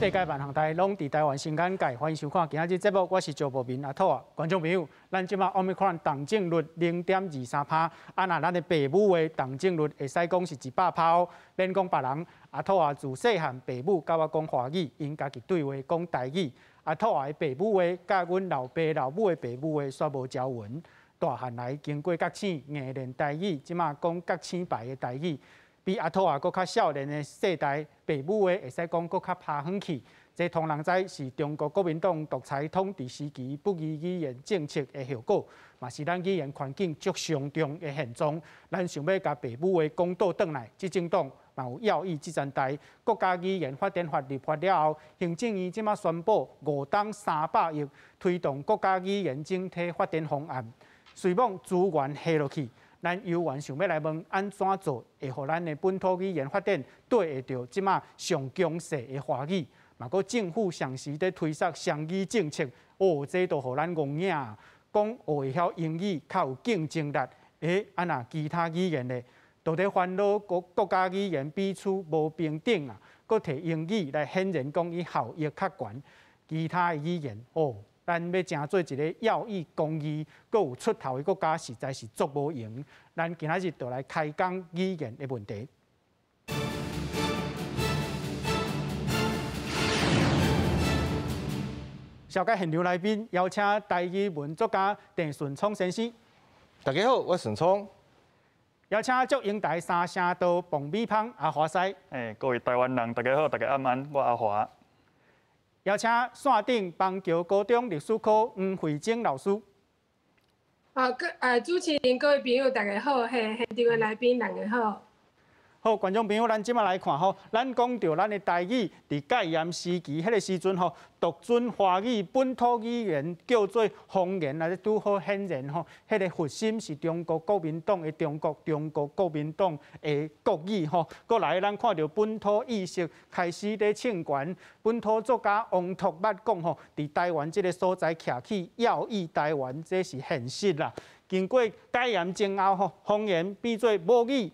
世界萬項代攏佇台灣新眼界，歡迎收看今仔日節目，我是趙博民阿兔仔。觀眾朋友，咱這馬 Omicron 重症率0.23%，啊若咱的爸母的重症率會使講是100%哦，免講別人。阿兔仔自細漢爸母佮我講華語，𪜶家己對話講台語。阿兔仔的爸母話，佮阮老爸老母的爸母話煞無交勻。大漢來經過覺醒，硬練台語，這馬講覺醒牌的台語。比阿兔仔閣較少年的世代，爸母話會使講閣較拍遠去。這通人知是中國國民黨獨裁統治時期不義語言政策的後果，嘛是咱語言環境足傷重的現狀。咱想欲共爸母話講倒轉來，執政黨嘛有要意這層代。國家語言發展法立法了後，行政院這馬宣布五冬300億推動國家語言整體發展方案，隨罔資源下落去。咱猶原想欲來問，按怎做會予咱的本土語言發展對會著這馬上強勢的華語？嘛，閣政府同時佇推捒雙語政策，哦，這都予咱戇影。講會曉英語較有競爭力，欸，啊若其他語言呢？都佇煩惱國國家語言彼此無平等啊，閣提英語來顯然講伊效益較懸，其他的語言哦。咱欲成做一个要義公義、閣有出頭的國家，實在是足無閒。咱今仔日就來開講語言的問題。紹介現場來賓，邀請台語文作家鄭順聰先生。大家好，我順聰。邀請祝英台三聲道彭美芳阿華師。欸，各位台灣人，大家好，大家晚安，我阿華。邀請線頂邦橋高中歷史科黃惠貞老師。好，各主持人各位朋友，大家好，現場的來賓大家好。好，觀眾朋友，咱這馬來看吼，咱講著咱的台語佇戒嚴時期彼个時陣吼，獨尊華語本土語言叫做方言，啊，拄好顯然吼，彼个核心是中國國民黨的中國，中國國民黨的國語吼。閣來，咱看著本土意識開始咧衝懸，本土作家王拓捌講吼，佇台灣這个所在徛起要義台灣，這是現實啦。經過戒嚴前後吼，方言變做母語。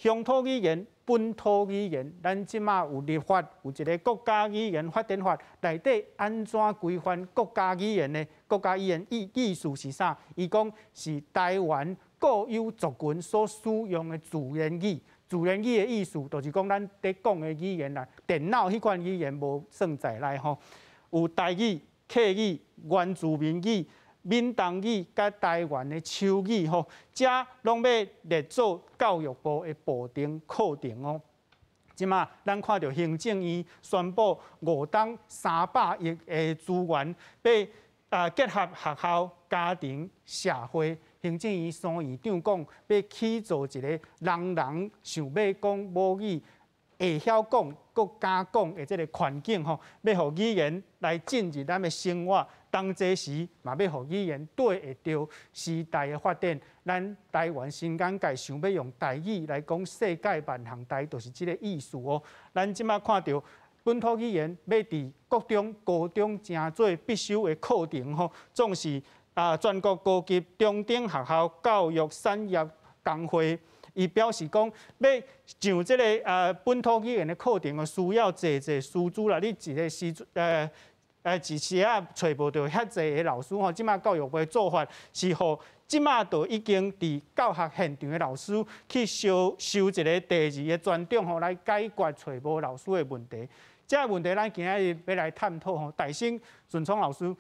鄉土語言、本土語言，咱這馬有立法，有一个國家語言發展法，內底按怎規範國家語言呢？國家語言意意思是啥？伊講是台灣固有族群所使用的自然語。自然語的意思，就是講咱佇講的語言啦，電腦彼款語言無算在內吼。有台語、客語、原住民語。閩東語佮台灣的手語吼，遮攏欲列做教育部的部定課程哦。這馬咱看著行政院宣布五冬300億的資源，欲結合學校、家庭、社會。行政院孫院長講，欲起造一個人人想欲講母語、會曉講、閣敢講的這个環境吼，欲予語言來進入咱的生活。當這時嘛，欲予語言對會著時代的發展。咱台灣新眼界想欲用台語來講世界萬項代，就是這个意思哦。咱這馬看著本土語言欲佇國中、高中成做必修的課程吼，總是啊全國高級中等學校教育產業工會，伊表示講，欲上這个本土語言的課程，需要濟濟師資啦。你一个時一時仔揣無著遐濟个老師吼，這馬教育部的做法是予這馬就已經佇教學現場的老師去修修一个第二个專長吼，來解決揣無老師的問題。這个問題咱今仔日欲來探討吼。大先順聰老師，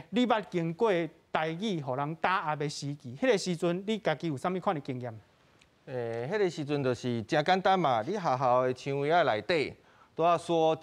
你捌經過台語予人打壓的時期，彼个時陣你家己有啥物款的經驗？彼个時陣就是誠簡單嘛，你學校的牆圍仔內底都要說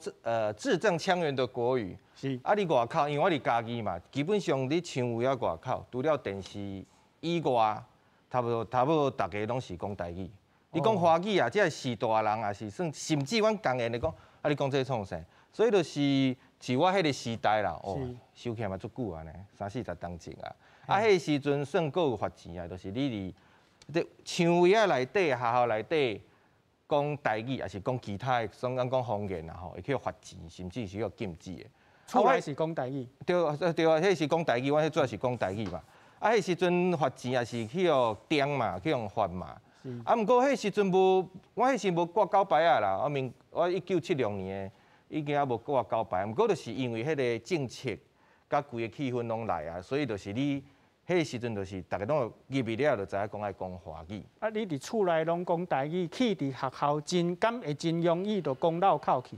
字正腔圓的國語。是。啊，你外口，因為我佇嘉義嘛，基本上你牆圍仔外口，除了電視以外，差不多逐家攏是講台語。你講華語啊，這個時代人也是算，甚至阮仝緣的講，啊，你講這創啥？所以就是是我彼个時代啦，哦，想起來嘛足久啊呢，三四十冬前啊。啊，彼个時陣算閣有罰錢啊，就是你佇這牆圍仔內底，學校內底講台語，抑是講其他的，算咱講方言啦吼，會去罰錢，甚至是去禁止的。厝內是講台語。對對啊，彼是講台語，阮彼主要是講台語嘛。啊，彼時陣罰錢也是去予點嘛，去予罰嘛。啊，毋過彼時陣無，我彼時無掛告牌仔啦。我1976年的，已經猶無掛交牌，毋過就是因為彼个政策佮規个氣氛攏來啊，所以就是你彼个時陣就是逐家攏入去了就知影講愛講華語。啊，你佇厝內攏講台語，去佇學校真敢會真容易就講漏口去？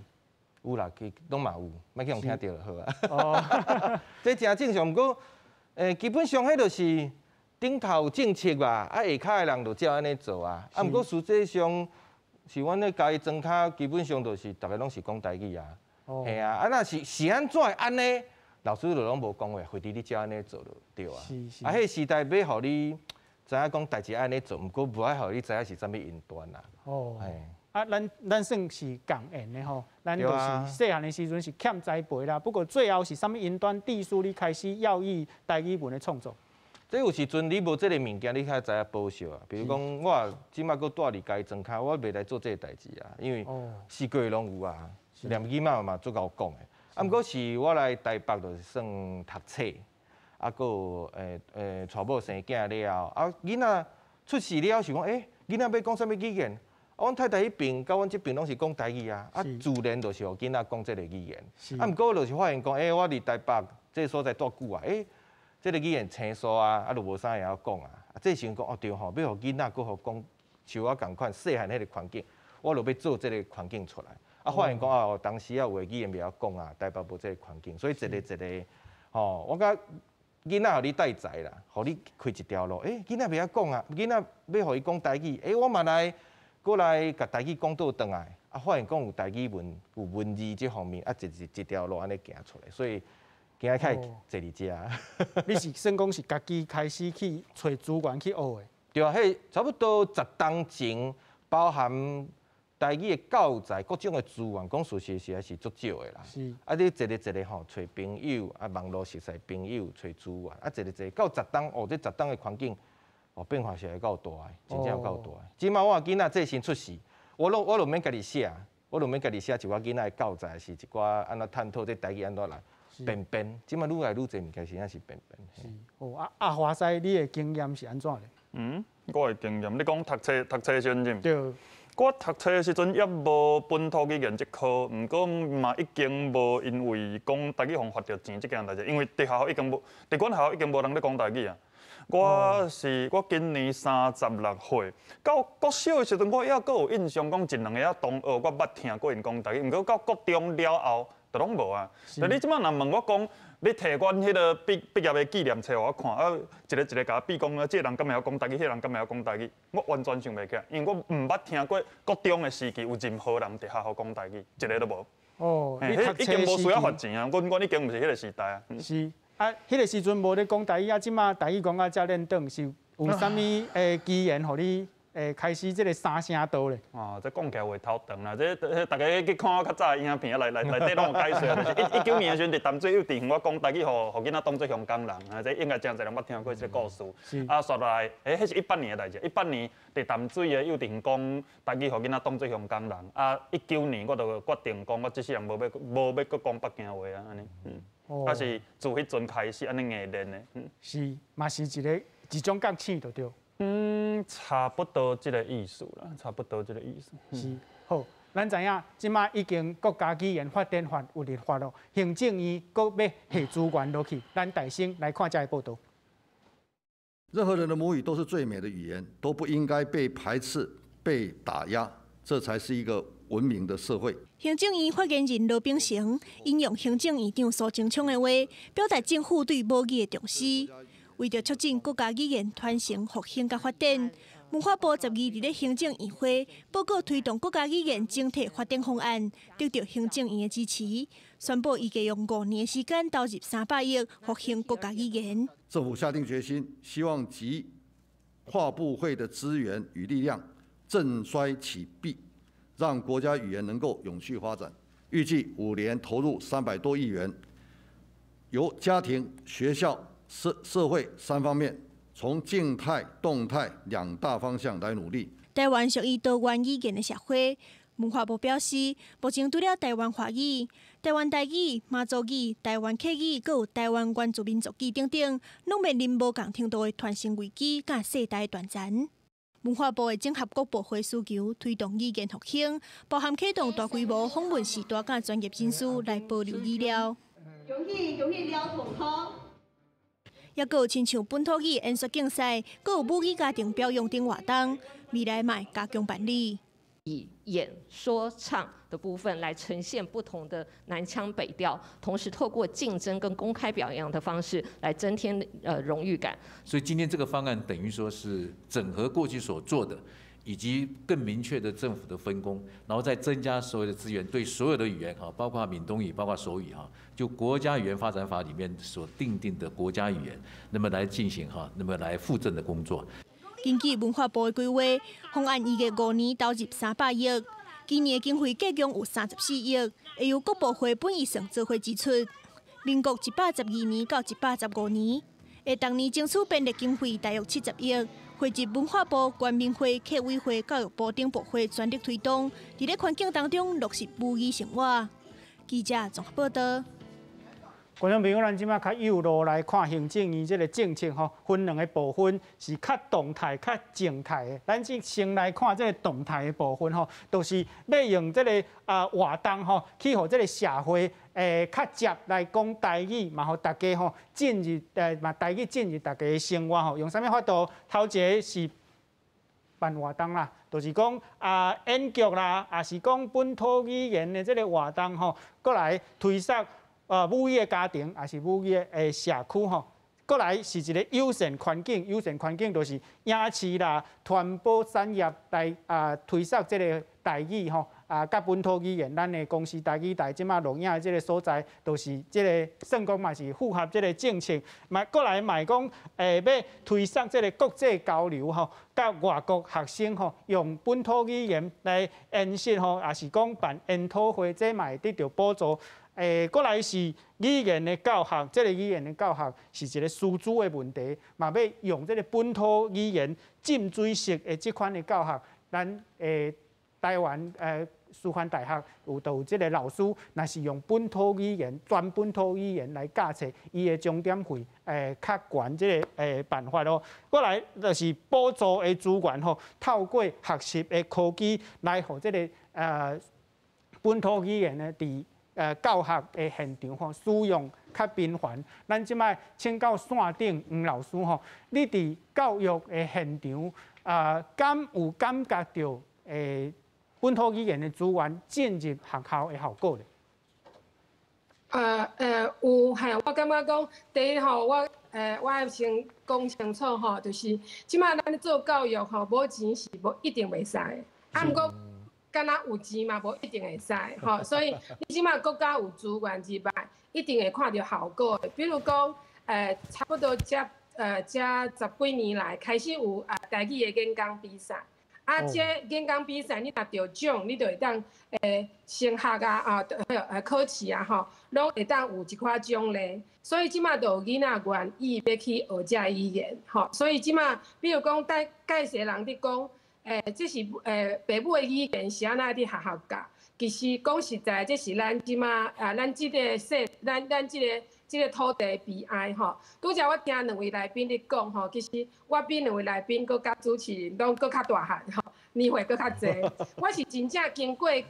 有啦，其攏嘛有，莫去予聽著就好啊。哦，這誠正常，毋過基本上彼就是頂頭政策吧，啊下跤的人就照按呢做啊。啊，毋過實際上是阮咧家己莊跤，基本上就是逐家攏是講台語啊。嘿啊，啊若是是按怎會按呢？老師就攏無講話，回佇你照按呢做就對啊。啊，彼个時代欲予你知影講代誌按呢做，毋過無愛予你知影是啥物因端啦。哦。啊，咱算是仝緣的吼，咱就是細漢的時陣是欠栽培啦。不過最後是啥物因端致使你開始要以台語文的創作？這有時陣你無這个物件，你較知影保守啊。比如講，我這擺閣蹛佇家己莊跤，我袂來做這个代誌啊，因為四界攏有啊，連囡仔嘛足𠢕講的。啊，毋過是我來台北就是算讀冊，啊，閣有娶某生囝了後，啊，囡仔出世了後想講，囡仔欲講啥物語言？啊，阮太太彼爿佮阮這爿攏是講台語啊，啊，自然就是予囡仔講這个語言。啊，毋過就是發現講，我佇台北這个所在蹛久啊，這个語言生疏啊，啊，就無啥會曉講啊。啊，這時陣講，哦對吼，欲予囡仔閣予講像我仝款細漢彼个環境，我就欲做這个環境出來。啊，發現講啊，當時啊有的語言袂曉講啊，台北無這个環境，所以一个一个，吼，我感覺囡仔予你帶才啦，予你開一條路。囡仔袂曉講啊，囡仔欲予伊講台語，我嘛來閣來共台語講倒轉來。啊，發現講有台語文有文字這方面，啊，一一條路按呢行出來，所以今仔開坐佇遮。你是算講是家己開始去揣資源去學的？對啊，彼差不多十冬前，包含台語的教材、各種的資源，講事實實在是足少的啦。啊，你一个一个吼，揣朋友，啊，網路熟似朋友，揣資源，啊，一个一个到十冬，哦，這十冬的環境，哦，變化實在夠大的，真正有夠大的。這擺我囡仔這先出世，我就免家己寫，我就免家己寫一寡囡仔的教材，是一寡按怎探討這台語按怎來變變。這擺愈來愈濟物件，實在是變變。是。哦，啊，阿華師，你的經驗是按怎咧？嗯，我的經驗，你講讀冊時陣是毋？對。我讀冊的時陣猶無本土語言這科，毋過嘛已經無因為講台語予罰著錢這件代誌，因為佇學校已經無，佇阮學校已經無人咧講台語啊。我是我今年36歲，到國小的時陣，我猶閣有印象，講一兩个同學我捌聽過𪜶講台語，毋過到國中了後就攏無啊。就你這擺若問我講，你提阮彼个畢業的紀念冊予我看，啊，一个一个共我比講，這个人敢會曉講台語，彼个人敢會曉講台語，我完全想袂起來，因為我毋捌聽過國中的時期有任何人佇學校講台語，一个都無。哦，你讀已經無需要罰錢啊，阮已經毋是彼个時代啊。是。啊，彼个時陣無咧講台語，啊，這擺台語講甲遮輪轉，是有啥物機緣，予你開始這个三聲道咧？哦，這講起來話頭長啦，這大家去看我較早的影片啊，內底攏有解說，就是一九年的時陣，佇淡水幼稚園，我講台語，予囡仔當做香港人，啊，這應該誠濟人捌聽過這個故事。啊，煞落來，彼是18年的代誌，一八年佇淡水的幼稚園講台語，予囡仔當做香港人。啊，一九年我就決定講，我這世人無欲閣講北京話啊，按呢，啊是自彼陣開始按呢硬練的。是，嘛是一个一種覺醒就對。嗯，差不多這个意思啦，差不多這个意思。是，好，咱知影這擺已經國家語言發展法有立法咯，行政院閣欲下資源落去，咱大聲來看這个報導。任何人的母語都是最美的語言，都不應該被排斥、被打壓，這才是一個文明的社會。行政院發言人羅秉成引用行政院長蘇貞昌的話，表達政府對母語的重視。為著促進國家語言傳承、復興佮發展，文化部12佇咧行政院會報告推動國家語言整體發展方案，得到行政院的支持，宣布預計用5年時間投入300億復興國家語言。政府下定決心，希望集跨部會的資源與力量，振衰起敝，讓國家語言能夠永續發展。預計5年投入300多億元，由家庭、學校、社會三方面，從靜態、動態兩大方向來努力。台灣屬於多元語言的社會，文化部表示，目前除了台灣華語、台灣台語、馬祖語、台灣客語，閣有台灣原住民族語等等，攏面臨無仝程度的傳承危機佮世代斷層。文化部會整合各部會需求，推動語言復興，包含啟動大規模訪問序大佮專業人士來保留語料。恭喜恭喜廖同學！抑閣有親像本土語演說競賽，閣有母語家庭表揚等活動，未來嘛會加強辦理。以演說唱的部分來呈現不同的南腔北調，同時透過競爭跟公開表揚的方式來增添榮譽感。所以今天這個方案等於說是整合過去所做的，以及更明確的政府的分工，然後再增加所有的資源，對所有的語言哈，包括閩東語、包括手語哈，就國家語言發展法裡面所訂定的國家語言，那麼來進行哈，那麼來復振的工作。根據文化部的規劃，方案預計5年投入300億，今年的經費計共有34億，會由各部會本預算做伙支出。民國112年到115年，會逐年爭取編列經費大約70億，匯集文化部、原民會、客委會、教育部等部會全力推動，佇咧環境當中落實母語生活。記者綜合報道。觀眾朋友，咱這馬較幼路來看行政院這个政策吼，分兩个部分是較動態、較靜態的。咱先先來看這个動態的部分吼，就是欲用這个活動吼，去予這个社會較捷來講台語，嘛予大家吼進入嘛台語進入大家的生活吼。用啥物法度？頭一个是辦活動啦，就是講演劇啦，抑是講本土語言的這个活動吼，閣來推捒母語的家庭，抑是母語的社區吼，閣來是一个友善環境，友善環境就是影視啦、傳播產業來推捒這个台語吼，佮本土語言，咱的公視台語台這馬錄影的這个所在，就是這个算講嘛是符合這个政策，嘛閣來嘛講欲推捒這个國際交流吼，佮外國學生吼用本土語言來演習吼，抑是講辦研討會，這嘛會得著補助。閣來是語言的教學，這个語言的教學是一个師資的問題，嘛欲用這个本土語言浸水式的這款的教學，咱台灣師範大學有就有這个老師，若是用本土語言、全本土語言來教冊，伊的鐘點費較懸這个辦法咯。閣來就是補助的資源吼，透過學習的科技來予這个本土語言呢，佇教學的現場吼，使用較頻繁。咱這擺請教線頂黃老師吼，你佇教育的現場敢有感覺著本土語言的資源進入學校的效果咧？有嘿，我感覺講，第一吼，我先講清楚吼，就是這擺咱做教育吼，無錢是無一定袂使的，啊，毋過敢若有錢嘛，無一定會使吼，所以你這擺國家有資源入來，一定會看著效果的。比如講，差不多這十幾年來，開始有台語的演講比賽。啊，這演講比賽，你若得獎，你就會當升學啊，考試啊，吼，攏會當有一寡獎勵。所以這馬就有囡仔願意欲去學這語言，吼。所以這馬，比如講，帶蓋濟人佇講，這是爸母的語言是按怎佇學校教？其實講實在，這是咱這馬咱這个世，咱這个土地悲哀吼。拄才我聽兩位來賓咧講吼，其實我比兩位來賓閣較主持人攏閣較大漢吼，年歲閣較濟。我是真正經過彼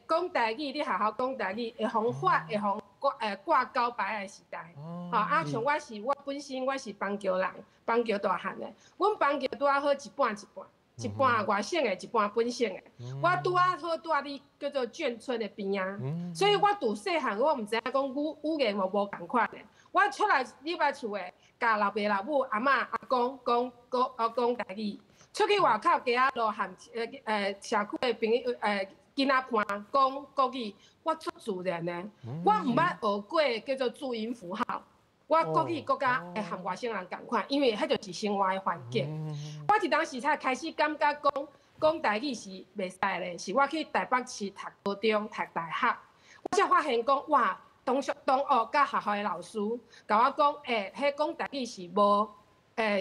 講台語，佇學校講台語會予罰，會予掛交牌的時代。吼啊，像我是我本身我是枋橋人，枋橋大漢的，阮枋橋拄仔好一半一半。一半外省的，一半本省的。我拄仔好住佇叫做眷村的邊仔，所以我自細漢我毋知影講語言無仝款的。我出來入來厝的，共老爸老母、阿嬤、阿公講講台語。出去外口街仔路和社區的朋友囡仔伴講國語，我足自然的。我毋捌學過叫做注音符號。我國語閣較會和外省人仝款，因為彼就是生活的環境。我一當時才開始感覺講講台語是袂使咧，是我去台北市讀高中、讀大學，我才發現講哇，同學同學佮學校的老師共我講，彼講台語是無，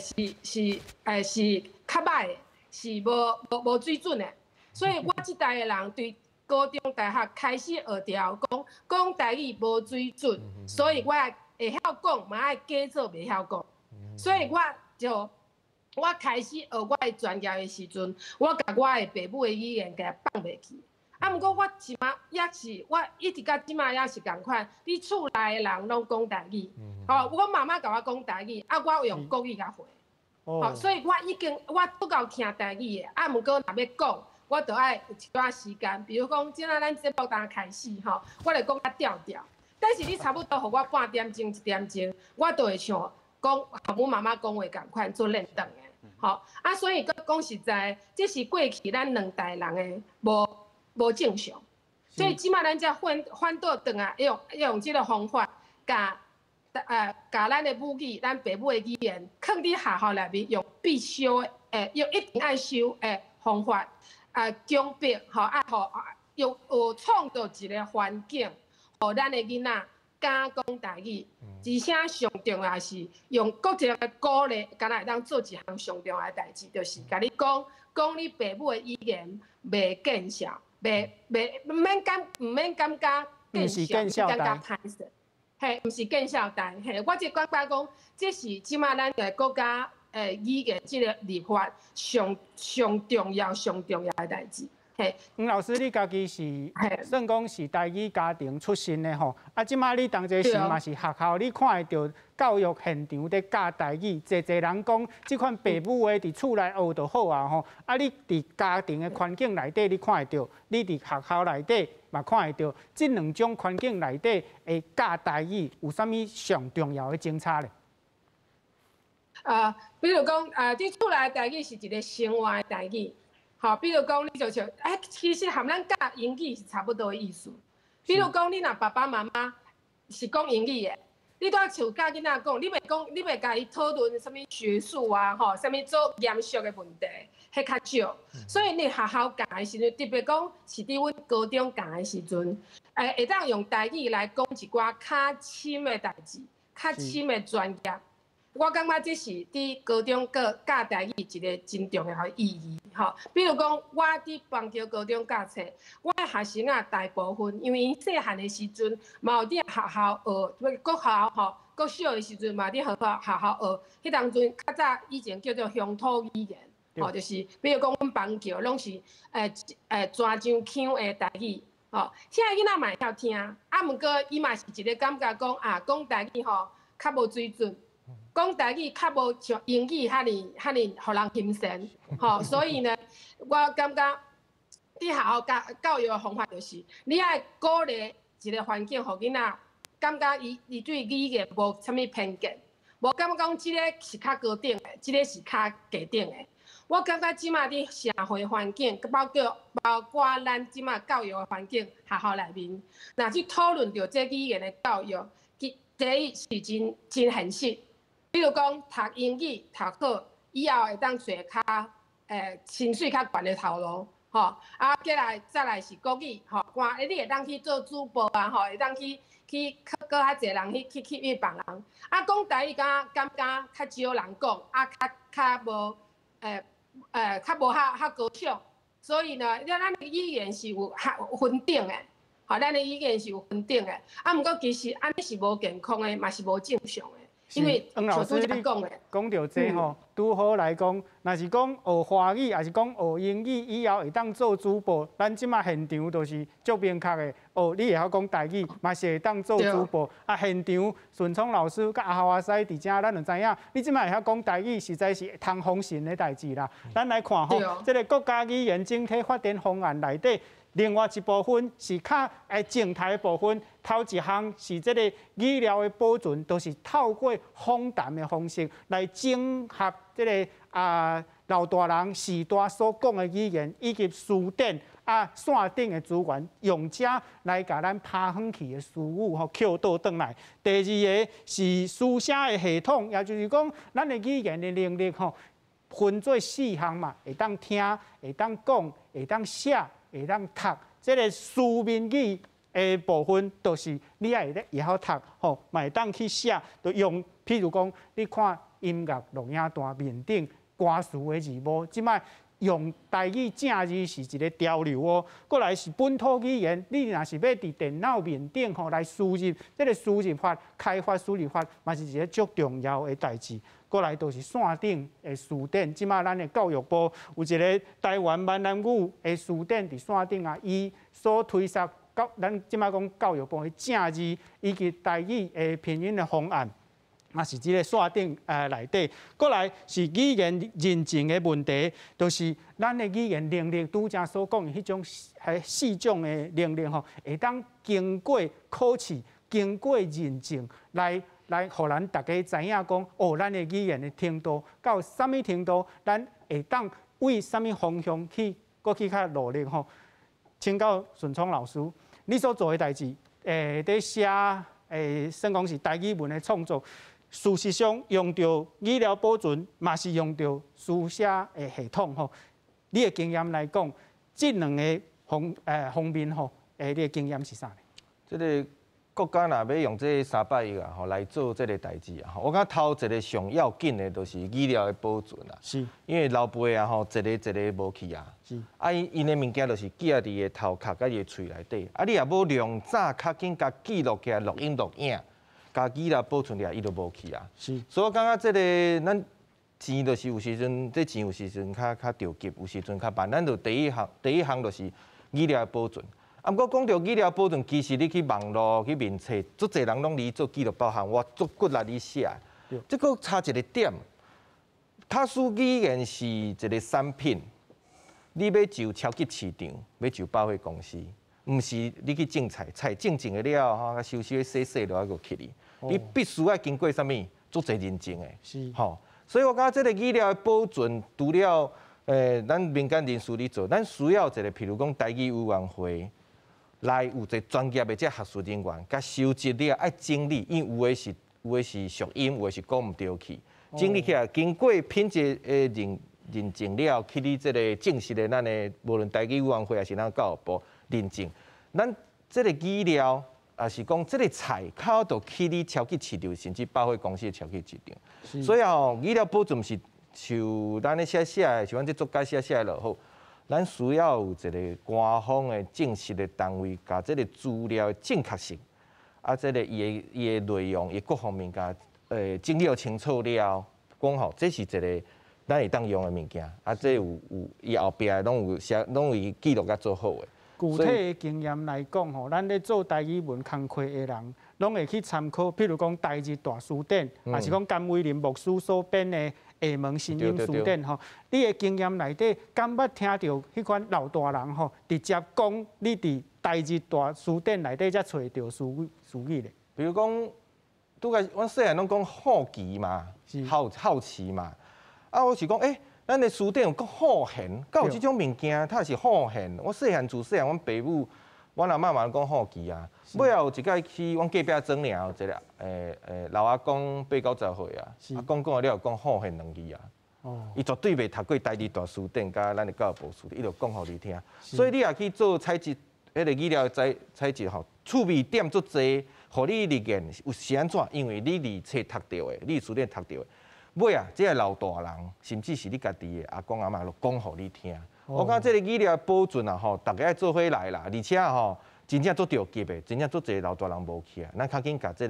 是較䆀的，是無水準的。所以我這代的人對高中、大學開始學著講講台語無水準，所以我會曉講，嘛愛假做袂曉講，所以我就我開始學我的專業的時陣，我共我的爸母的語言共放袂去。啊，毋過我這馬也是，我一直到這馬也是仝款。你厝內的人攏講台語，吼，我媽媽共我講台語，啊，我用國語共回。吼，所以我已經我足夠聽台語的，啊，毋過若欲講，我著愛有一寡時間。比如講，這馬咱節目剛開始吼，我來講較調調。但是你差不多予我半點鐘、一點鐘，我就會像講和阮媽媽講話仝款做練轉的。吼，啊，所以閣講實在，這是過去咱兩代人的無正常，所以這馬咱才反倒轉來用這个方法，共咱的母語，咱爸母的語言，囥佇學校內面用必修的，用一定愛修的方法，啊，強迫吼，啊，予用有創造一个環境，予咱的囡仔敢講台語，而且上重要是用國際的鼓勵，敢若會當做一項上重要的代誌，就是共你講，講你爸母的語言袂見笑，袂袂毋免感毋免感覺見笑，感覺歹勢，嘿，毋是見笑代，嘿，我這感覺講，這是這馬咱的國家語言這个立法上上重要、上重要的代誌。嘿，黃老師，你家己是算講是台語家庭出身的吼，啊，這馬你當這時嘛是學校，你看會著教育現場咧教台語，濟濟人講這款爸母話佇厝內學就好啊吼，啊，你佇家庭的環境內底你看會著，你佇學校內底嘛看會著，這兩種環境內底會教台語有啥物上重要的政策咧？啊，比如講，啊，佇厝內台語是一个生活的台語。吼，比如講，你就像，欸，其實和咱教英語是差不多的意思。比如講，你若爸爸媽媽是講英語的，你蹛厝佮囡仔講，你袂講，你袂共伊討論啥物學術啊，吼，啥物做嚴肅的問題，彼較少。所以你學校教的時陣，特別講是佇阮高中教的時陣，會當用台語來講一寡較深的代誌，較深的專業。我感覺這是佇高中教教台語一个真重要的意義，吼。比如講，我佇邦橋高中教冊，我的學生啊大部分，因為𪜶細漢的時陣，嘛有佇學校學，國校吼，國小的時陣嘛佇學校學校學。彼當陣較早以前叫做鄉土語言，吼，就是比如講，阮邦橋攏是泉州腔的台語，吼。遐囡仔嘛會曉聽，啊，毋過伊嘛是一个感覺講啊，講台語吼較無水準。講台語較無像英語遐爾遐爾予人欣羨，吼，所以呢，我感覺佇學校教教育的方法就是，你愛鼓勵一个環境，予囡仔感覺伊伊對語言無啥物偏見，無感覺講這个是較高等的，這个是較低等的。我感覺這馬佇社會環境，包括包括咱這馬教育的環境，學校內面，若去討論著這語言的教育，其第一是真真現實。比如講，讀英語讀好，以後會當揣較薪水較懸的頭路，吼。啊，過來再來是國語，吼，你會當去做主播啊，吼，會當去去閣較濟人去去吸引別人。啊，講台語敢感覺較少人講，啊，較較無較無較較高尚。所以呢，咱的語言是有較分等的，吼，咱的語言是有分等的。啊，毋過其實按呢是無健康的，嘛是無正常的。是，黃老師，你講著這吼，拄好來講，若是講學華語，抑是講學英語，以後會當做主播，咱這馬現場都是足明確的。哦，你會曉講台語，嘛是會當做主播。啊，現場順聰老師佮阿豪阿西佇遮，咱就知影，你這馬會曉講台語，實在是通風神的代誌啦。咱來看吼，這个國家語言整體發展方案內底。另外一部分是較靜態的部分，頭一項是這个語料的保存，都是透過訪談的方式來整合這个老大人時代所講的語言，以及辭典啊線頂的資源，用這來共咱拍遠去的詞語吼抾倒轉來。第二个是書寫的系統，也就是講，咱的語言的能力吼，分做四項嘛，會當聽，會當講，會當寫。會當讀，這个書面語的部分，就是你愛會會曉讀，吼，嘛會當去寫，就用，譬如講，你看音樂錄影帶面頂歌詞的字幕，這擺用台语正字是一个潮流哦。过来是本土语言，你若是欲佇电脑面顶吼来输入，这个输入法、开发输入法，嘛是一个足重要的代志。过来就是线顶的词典，这马咱的教育部有一个台湾闽南语的词典伫线顶啊，伊所推捒教咱这马讲教育部的正字以及台语的拼音的方案。嘛是这个线顶内底，过来是语言认证的问题，就是咱的语言能力，拄才所讲的彼种彼四种的能力吼，会当经过考试、经过认证来来，予咱大家知影讲，哦，咱的语言的程度到啥物程度，咱会当为啥物方向去阁去较努力吼。请教顺聪老师，你所做的代志，伫写算讲是台语文的创作。事实上，用著语料保存，嘛是用著书写的系统吼。你的经验来讲，这两个方面吼，你的经验是啥呢？这个国家若欲用这300亿啊吼来做这个代志啊，我感觉头一个上要紧的，就是语料的保存啊。因为老辈啊吼，一个一个无去啊。啊，𪜶的物件就是记佇伊的头壳佮伊的喙内底。啊，你若无量早较紧共记录起来，录音录影。共语料保存起来，伊就无去啊。所以我感觉这个咱钱就是有时阵，这钱有时阵较较著急，有时阵较慢。咱就第一项，第一项就是语料的保存。啊，毋过讲著语料保存，其实你去网路去面册，足济人拢咧做记录包含，我足骨力咧写。这阁差一个点，假使语言是一个产品，你欲上超级市场，欲上百货公司，毋是你去种菜，菜种种的了吼，收收洗洗落去就去哩。你必须爱经过啥物足济认证的，吼。所以我感觉这个语料的保存，除了咱民间人士咧做，咱需要一个，譬如讲台语委员会来有一个专业的这学术人员，共收集了爱整理，因为有的是俗音，有的是讲毋著去，整理起来，经过品质的认证了，去你这个正式的咱的，无论台语委员会抑是咱教育部认证，咱这个语料，抑是讲这个菜，较著去你超级市场，甚至百货公司的超级市场。所以吼，语料保存是像咱咧写写的，像阮这作家写写的就好。咱需要有一个官方的正式的单位，共这个资料的正确性，啊，这个伊的内容，伊各方面共整理清楚了，讲吼，这是一个咱会当用的物件，啊，这有伊后壁拢有写，拢有记录甲做好的。具体的经验来讲吼，咱咧做台语文工课的人，拢会去参考，譬如讲台日大辞典，抑是讲甘为霖牧师所编的《厦门新音词典》吼。你的经验内底，敢捌听著彼款老大人吼，直接讲你伫台日大辞典内底才揣著词语咧？比如讲，拄个阮细汉拢讲好奇嘛，好好奇嘛，啊，我是讲，欸，咱的词典有讲好闲，敢有这种物件？它是好闲。我细汉自细汉，阮爸母、阮阿嬷嘛讲好奇啊。尾后有一摆去阮隔壁庄尔有一个老阿公八九十岁啊，啊讲讲了讲好闲两字啊。伊绝对袂读过台日大辞典，佮咱的教育部词典，伊就讲予你听。所以你若去做采集，彼个语料采集吼，趣味点足济，予你入研有是按怎？因为你伫册读著的，你辞典读著的。尾啊，这个老大人，甚至是你家己的阿公阿嬷，就讲予你听。我感觉这个语料保存啊，吼，大家爱做伙来啦，而且吼，真正足著急的，真正足济老大人无去啊。咱较紧共这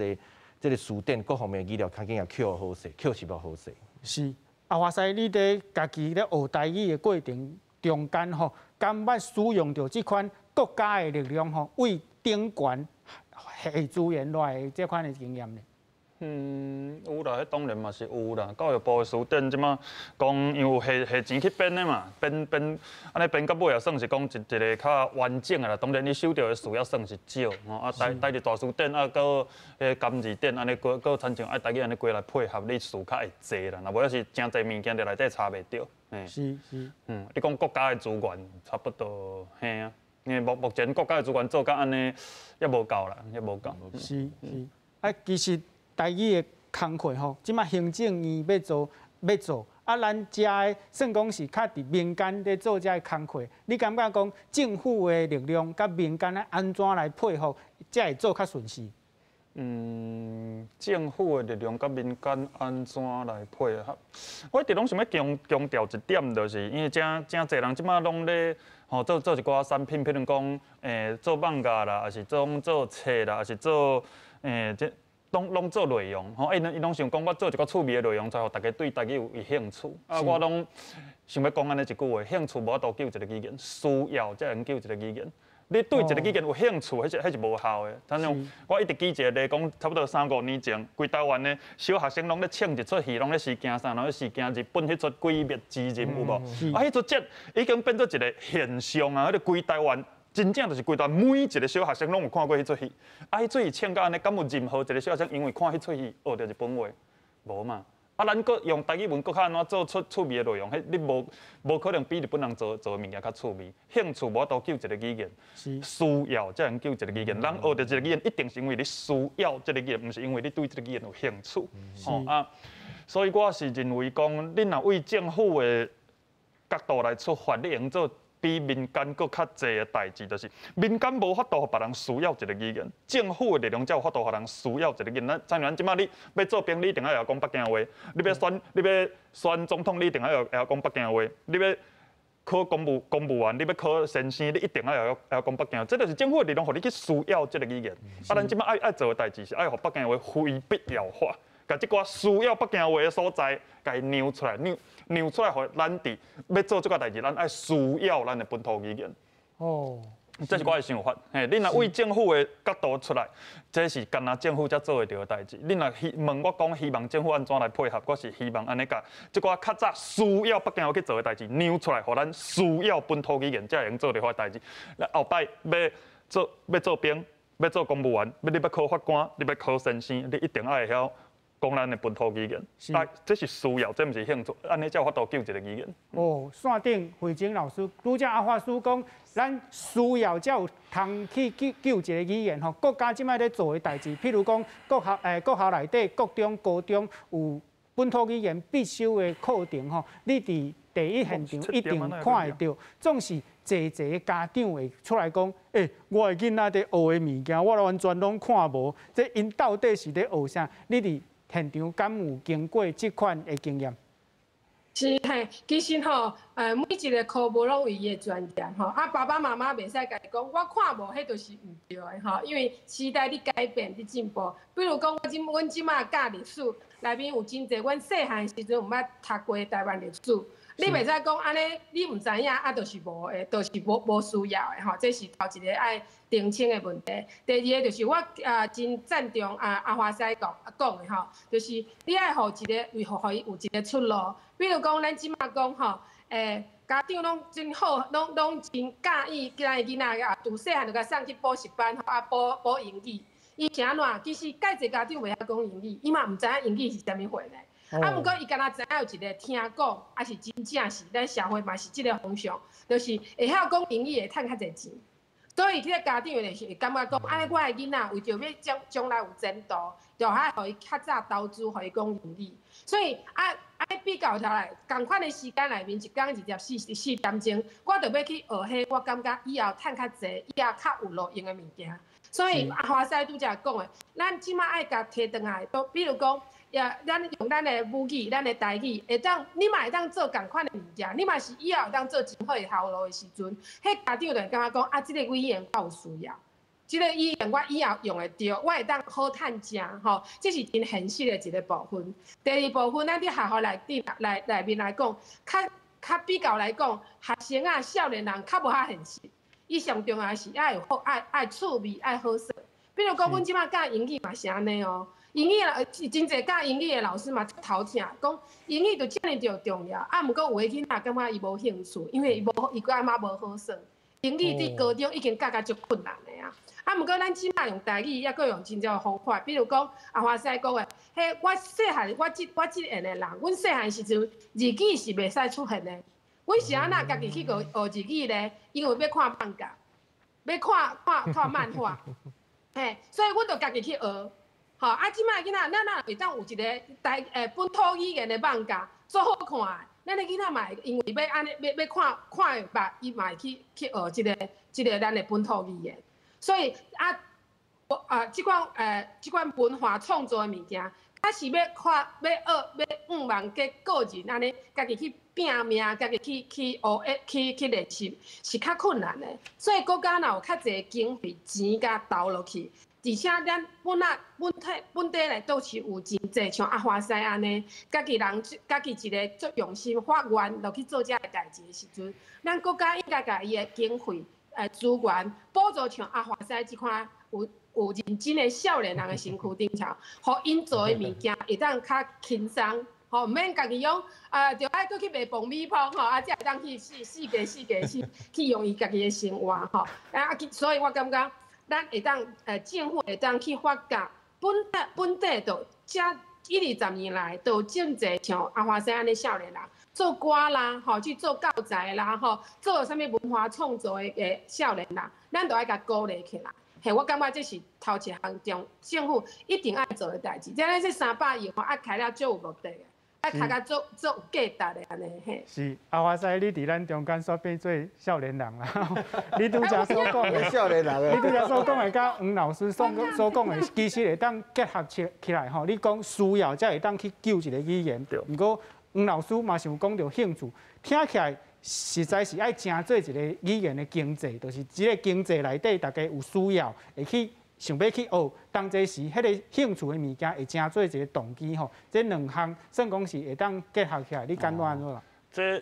个辞典各方面的语料较紧共捡好势，捡拾好势。是，阿华西，你伫家己咧学台语的过程中间吼，敢捌使用著这款国家的力量吼，为顶悬下资源来的这款的经验呢？嗯，有啦，彼当然嘛是有啦。教育部的辞典这马讲，因为有下下钱去编的嘛，编编按呢编到尾也算是讲一个较完整的啦。当然，你收著的词也算是少吼。啊，台日大辞典啊，阁彼个甘字典按呢，阁阁亲像爱台语按呢规来配合，你词较会济啦。若无抑是诚济物件伫内底查袂著。是是。你讲国家的资源差不多，嘿啊，因为目前国家的资源做甲按呢，犹无够啦，犹无够。是是。啊，其实台语的工课吼，这马行政院欲做欲做，啊，咱遮的算讲是较伫民间咧做遮个工课。你感觉讲政府的力量佮民间咧按怎来配合，才会做较顺势？嗯，政府的力量佮民間按怎來配合？我一直攏想欲強強調一點，就是因為誠誠濟人這馬攏咧吼做做一寡產品，譬如講，做網架啦，抑是種做冊啦，抑是做這攏攏做內容吼。𪜶𪜶攏想講我做一個趣味的內容，才予大家對台語有興趣。啊，我攏想欲講按呢一句話：興趣無法度救一個語言，需要才會救一個語言。你對一個語言有興趣，彼是無效的。親像我一直舉一個例講，差不多三五年前，規台灣的小學生攏咧唱一齣戲，攏咧試驚啥？攏咧試驚日本彼齣鬼滅之刃有無？啊，彼齣節已經變做一個現象啊！彼個規台灣真正就是規台灣每一個小學生攏有看過彼齣戲。啊，彼齣戲唱甲按呢，敢有任何一個小學生因為看彼齣戲學著日本話？無嘛？啊，咱閣用台語文閣較按怎做出趣味的內容？彼你無無可能比日本人做做的物件較趣味。興趣無法度救一個語言，需要才能救一個語言。人學著一個語言，一定是因為你需要這個語言，毋是因為你對這個語言有興趣。吼啊，所以我是認為講，你若為政府的角度來出發，你會做比民間閣較濟的代誌，就是民間無法度予別人需要一個語言，政府的力量才有法度予人需要一個語言。咱親像咱這馬你欲做兵，你一定愛會曉講北京話；你欲選總統，你一定愛會曉講北京話；你欲考公務員，你欲考先生，你一定愛會曉講北京話。這就是政府的力量，予你去需要這個語言。啊，咱這馬愛做的代誌是愛予北京話非必要化。共這寡需要北京話的所在，共伊讓出來，讓讓出來，予咱佇欲做這個代誌，咱愛需要咱的本土語言。這是我的想法。嘿，你若為政府的角度出來，這是干焦政府才做會著的代誌。你若希問我講，希望政府按怎來配合，我是希望按呢共這寡較早需要北京話去做的代誌，讓出來，予咱需要本土語言才會用做著的代誌。後擺欲做欲做兵，欲做公務員，欲你欲考法官，你欲考先生，你一定愛會曉講咱的本土語言。啊，這是需要，這毋是興趣，按呢才有法度救一個語言。哦，線頂惠貞老師，拄才阿法師講，咱需要才有通去救救一個語言吼。國家這擺咧做的代誌，譬如講國校內底，國中、高中有本土語言必修的課程吼，你佇第一現場一定看會著，總是濟濟家長會出來講，欸，我的囡仔佇學的物件，我完全攏看無，這𪜶到底是咧學啥？你佇現場敢有經過這款的經驗？是嘿，其實吼，每一個科目攏有伊的專業吼，啊，爸爸媽媽袂使共伊講，我看無，彼就是毋對的吼，因為時代佇改變，佇進步。比如講，我這阮這馬教歷史，內面有真濟，阮細漢時陣毋捌讀過台灣歷史。你袂使講按呢，你毋知影啊，就是無的，就是無無需要的吼。這是頭一個愛澄清的問題。第二個就是我啊，真贊同啊阿華師講講的吼，就是你愛予一個，為予伊有一個出路。比如講，咱這馬講吼，家長攏真好，攏攏真佮意咱的囡仔啊，自細漢就共送去補習班，啊補補英語。伊是按怎？其實蓋濟家長袂曉講英語，伊嘛毋知影英語是啥物貨呢。啊，毋過伊敢若知影有一個聽講，抑是真正是咱社會嘛是這個風尚，就是會曉講英語會趁較濟錢。所以這個家長就是會感覺講，按呢我的囡仔為著欲將將來有前途，就愛予伊較早投資，予伊講英語。所以啊，按呢比較起來，仝款的時間內面，一工二十四四點鐘，我著欲去學彼，我感覺以後趁較濟，以後較有路用的物件。所以阿華師拄才講的，咱這馬愛共提轉來，都比如講。也，咱用咱的母語，咱的台語，會當你嘛會當做仝款的物件，你嘛是以後會當做真好的後路的時陣，彼家長就會感覺講啊，這個語言我有需要，這個語言我以後用會著，我會當好趁食吼，這是真現實的一個部分。第二部分，咱佇學校內底內內面來講，較較比較來講，學生啊、少年人較無遐現實，伊上重要是愛好愛愛趣味、愛好耍。比如講，阮這馬教英語嘛是按呢哦。英語啊，真濟教英語的老師嘛頭疼，講英語就遮爾著重要，啊，毋過有的囡仔感覺伊無興趣，因為伊無伊感覺無好耍。英語佇高中已經教甲足困難的啊，啊，毋過咱這馬用台語，抑閣用真濟方法，比如講阿華師講的，彼我細漢我這我這緣的人，阮細漢時陣日語是袂使出現的，阮是按怎家己去學學日語咧？因為欲看漫畫，欲看看看漫畫，嘿，所以阮就家己去學。吼啊！這馬囡仔，咱若會當有一個台本土語言的漫畫，足好看的。咱的囡仔嘛會因為欲按呢，欲欲看看會捌，伊嘛會去去學這個這個咱的本土語言。所以啊，啊，這款文化創作的物件，較是欲看、欲學、欲向望佮個人按呢，家己去拼命，家己去學、去練習，是較困難的。所以國家若有較濟經費錢共投落去，而且咱本來本體本地內都是有真濟像阿華西按呢，家己人家己一个足用心發願落去做這个代誌的時陣，咱國家應該共伊的經費資源補助像阿華西這款有認真的少年人的身軀頂頭，予𪜶做的物件會當較輕鬆，吼，毋免家己用啊，著愛閣去賣爆米香吼，啊，才會當去四四界四界去去用伊家己的生活吼。啊，所以我感覺咱會當政府會當去發覺本地就這一二十年來，都有真濟像阿華西按呢少年人做歌啦，吼，去做教材啦，吼，做啥物文化創作的少年人，咱都愛共鼓勵起來。嘿，我感覺這是頭一項政府一定愛做的代誌。這這300億吼，愛開了足有目的的，愛開甲足足有價值的按呢嘿。是阿華西，你佇咱中間煞變做少年人啦。你拄才所講的少年人，你拄才所講的，佮黃老師所講的，其實會當結合起來吼。你講需要才會當去救一个語言，毋過黃老師嘛是有講著興趣，聽起來，實在是愛成做一个語言的經濟，就是這个經濟內底，大家有需要會去想欲去學，當這時，彼个興趣的物件會成做一个動機吼。這兩項算講是會當結合起來，你感覺按怎啦？這